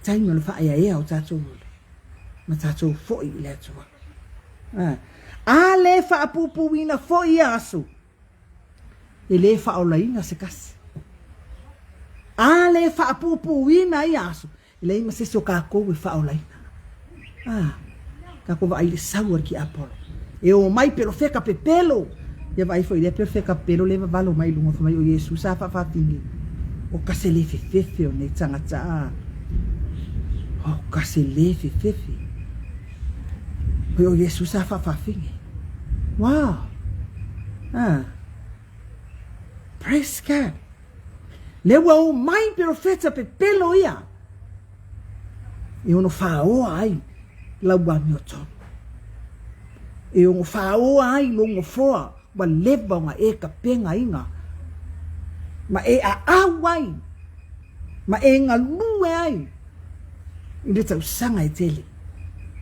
Taimi o le faaeaea o tatou ola ma tatou foi i le Atua. A le faapuupuuina foi ia aso, E le faaolaina se tasi. A le faapuupuuina ia aso, e leai ma se isi o tatou e faaolaina. A, tatou vaai i le sau a le tiapolo. E o mai pelofeta pepelo. Ia vaai foi i lea pelofeta pepelo lea e vavalo mai i luga fai mai o Iesu sa faafafine. O ka se le fefefe o nei tagata a. O ka se le fefefe. Oi o Iesu sa faafafine. Wow! Ah. Praise God. Le ua o mai perofeta pepelo ia e ono whaoa ai lau amiotonu. E ono whaoa ai lou nofoa ua leva ona e tapenaina ma e aau ai ma e galue ai i le tausaga e tele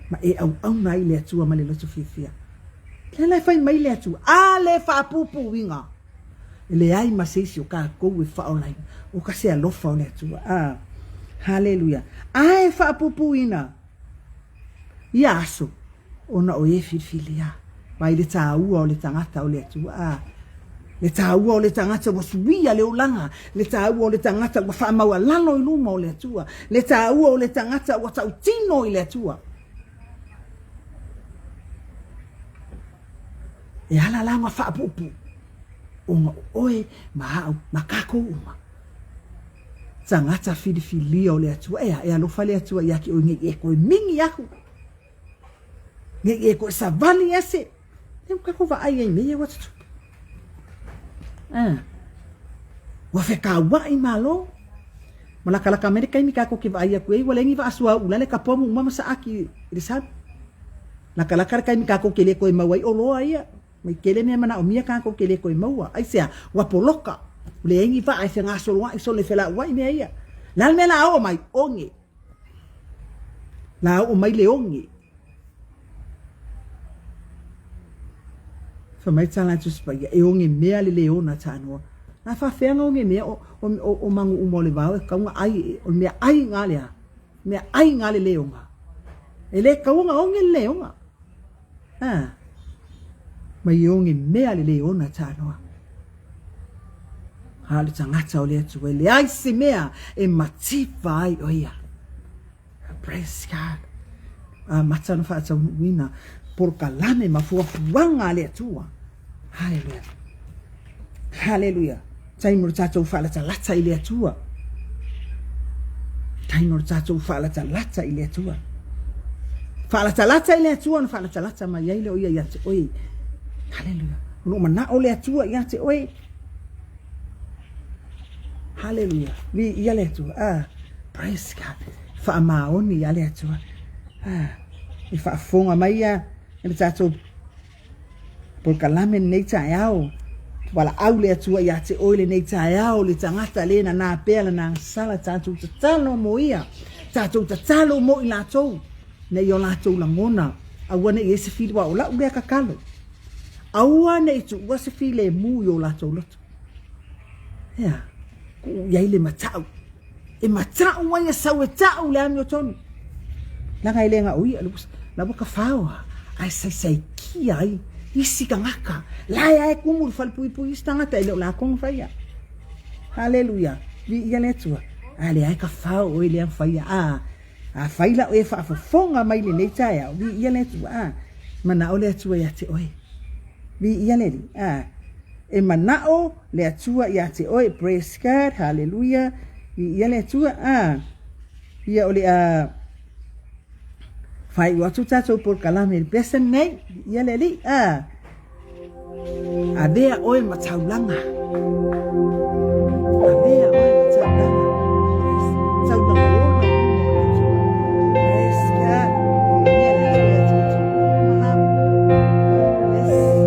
ma e auauna ai le Atua ma le loto fiafia. Lea la e fai mai le Atua, a le faapuupuuina, e leai ma se isi o kakou e faaolaina, o ka se alofa o le Atua. A, haleluia. A e faapuupuuina ia aso, ona o e filifilia mai le taua o le tagata o le Atua. A, le taua o le tagata ua suia le olaga, le taua o le tagata ua faamaualalo i luma o le Atua, le taua o le tagata ua tautino i le Atua. E ala la ona faapuupuu ona o oe ma au ma kakou uma tagata filifilia o le Atua. Ea, e alofa le Atua ia te oe nei e toe mingi aku, nei e toe savali ese. E ua kakou vaai ai mea ia ua tutupu. Ah. Ua fekauaʻi malo. Ma lakalaka mai le taimi kakou ke vaai aku ai, ua leai ni vaa suauu la le kapoa ma uma ma saaki i le sami. Lakalaka le taimi kakou ke le toe maua ai oloa ia. Mai tele mea manaomia kakou ke le toe maua. Aisea? Ua poloka. Ua leai ni vaa e fegasoloaʻi solo e felauai mea ia. Le a le mea la oo mai? Oge. La oo mai le oge. Fai mai tala a Tusi Paia, e oge mea le leona tanoa. Na faafefea ona oge mea o, o, o, o magu uma o le vao e tatau ona ai, o le mea ai nga le a? Mea ai nga le leoga. E le tatau ona oge le leoga. A. Mai e oge mea le leona tanoa. A o le tagata o le Atua e leai se mea e mativa ai o ia. Praise God. Amata ona faataunuuina polokalame ma fuafuaga a le Atua. Haleluia. Haleluia. Taimi o le tatou faalatalata i le Atua. Taimi o le tatou faalatalata i le Atua. Faalatalata i le Atua ona faalatalata mai ai lea o ia ia te oe. Haleluia. O lo o manao le Atua ia te oe. Haleluia. Viia le Atua. Ah, praise God. Faamaoni ia le Atua. Ah, e faafofoga mai ia le tatou polokalame lenei taeao. Valaau le Atua ia te oe lenei taeao, le tagata le nanā pea lana agasala, tatou tatalo mo ia, tatou tatalo mo i latou, ina ia o latou lagona, aua ne i ai se fili, aua o lau lea tatalo. Aua ne i tuua se filemu i o latou loto. Ea, tuu i ai le matau. E matau ai e sau e tau le amiotonu. Leaga e le na o ia, la ua ka faoa, ae saisaitia ai Isi tagata, la e ae kumu i le falepuipui isi tagata e le o latou na faia. Haleluia, viia le Atua. A lea e tafao oe lea na faia. A, afai la oe e faafofoga mai i lenei taeao, viia le Atua. A, manao le Atua ia te oe. Viia le Alii. A, e manao le Atua ia te oe. Praise God, haleluia, viia le Atua. A, ia o le a faaiu atu tatou polokalame i le pese lenei. Viia le Alii. A, Avea oe ma taulaga. Avea oe ma taulaga. Taulaga ola i luma o le Atua. Praise God. Manuia le Atua ia te outou uma lava. God bless.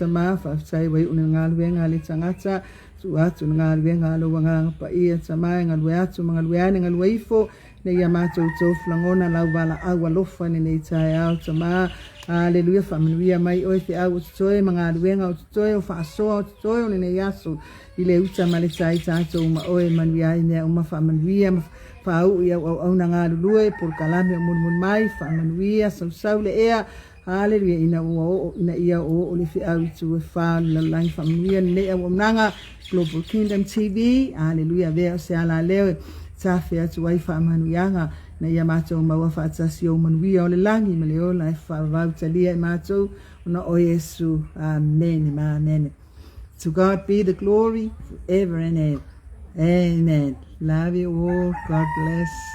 Tamā, faafetai ua iu i le galuega a le tagata, tuu atu i le galuega a lou Agaga Paia, Tamā, e galue atu ma galue ane, galue ifo, ina ia matou tofu lagona lau valaau alofa i lenei taeao, Tamā. Aleluia, faamanuia mai oe feau o totoe ma galuega o totoe, o faasoa o totoe o lenei aso, i le uta ma le tai tatou ma oe, manuia ai mea uma, faamanuia ma faauu i au auauna galulue, polokalame o mulimuli mai, faamanuia, sausau le ea, Haleluia, ina ua oo, ina ia oooo le feau i itu e fā o le lalolagi, faamanuia lenei auaunaga Global Kingdom TV. Haleluia, avea o se alaleo e tafe atu ai faamanuiaga, ina ia matou maua faatasi ou manuia o le lagi ma le ola e faavavau talia e matou ona o Iesu. Amene ma amene. To God be the glory forever and ever. Amen. Love you all. God bless.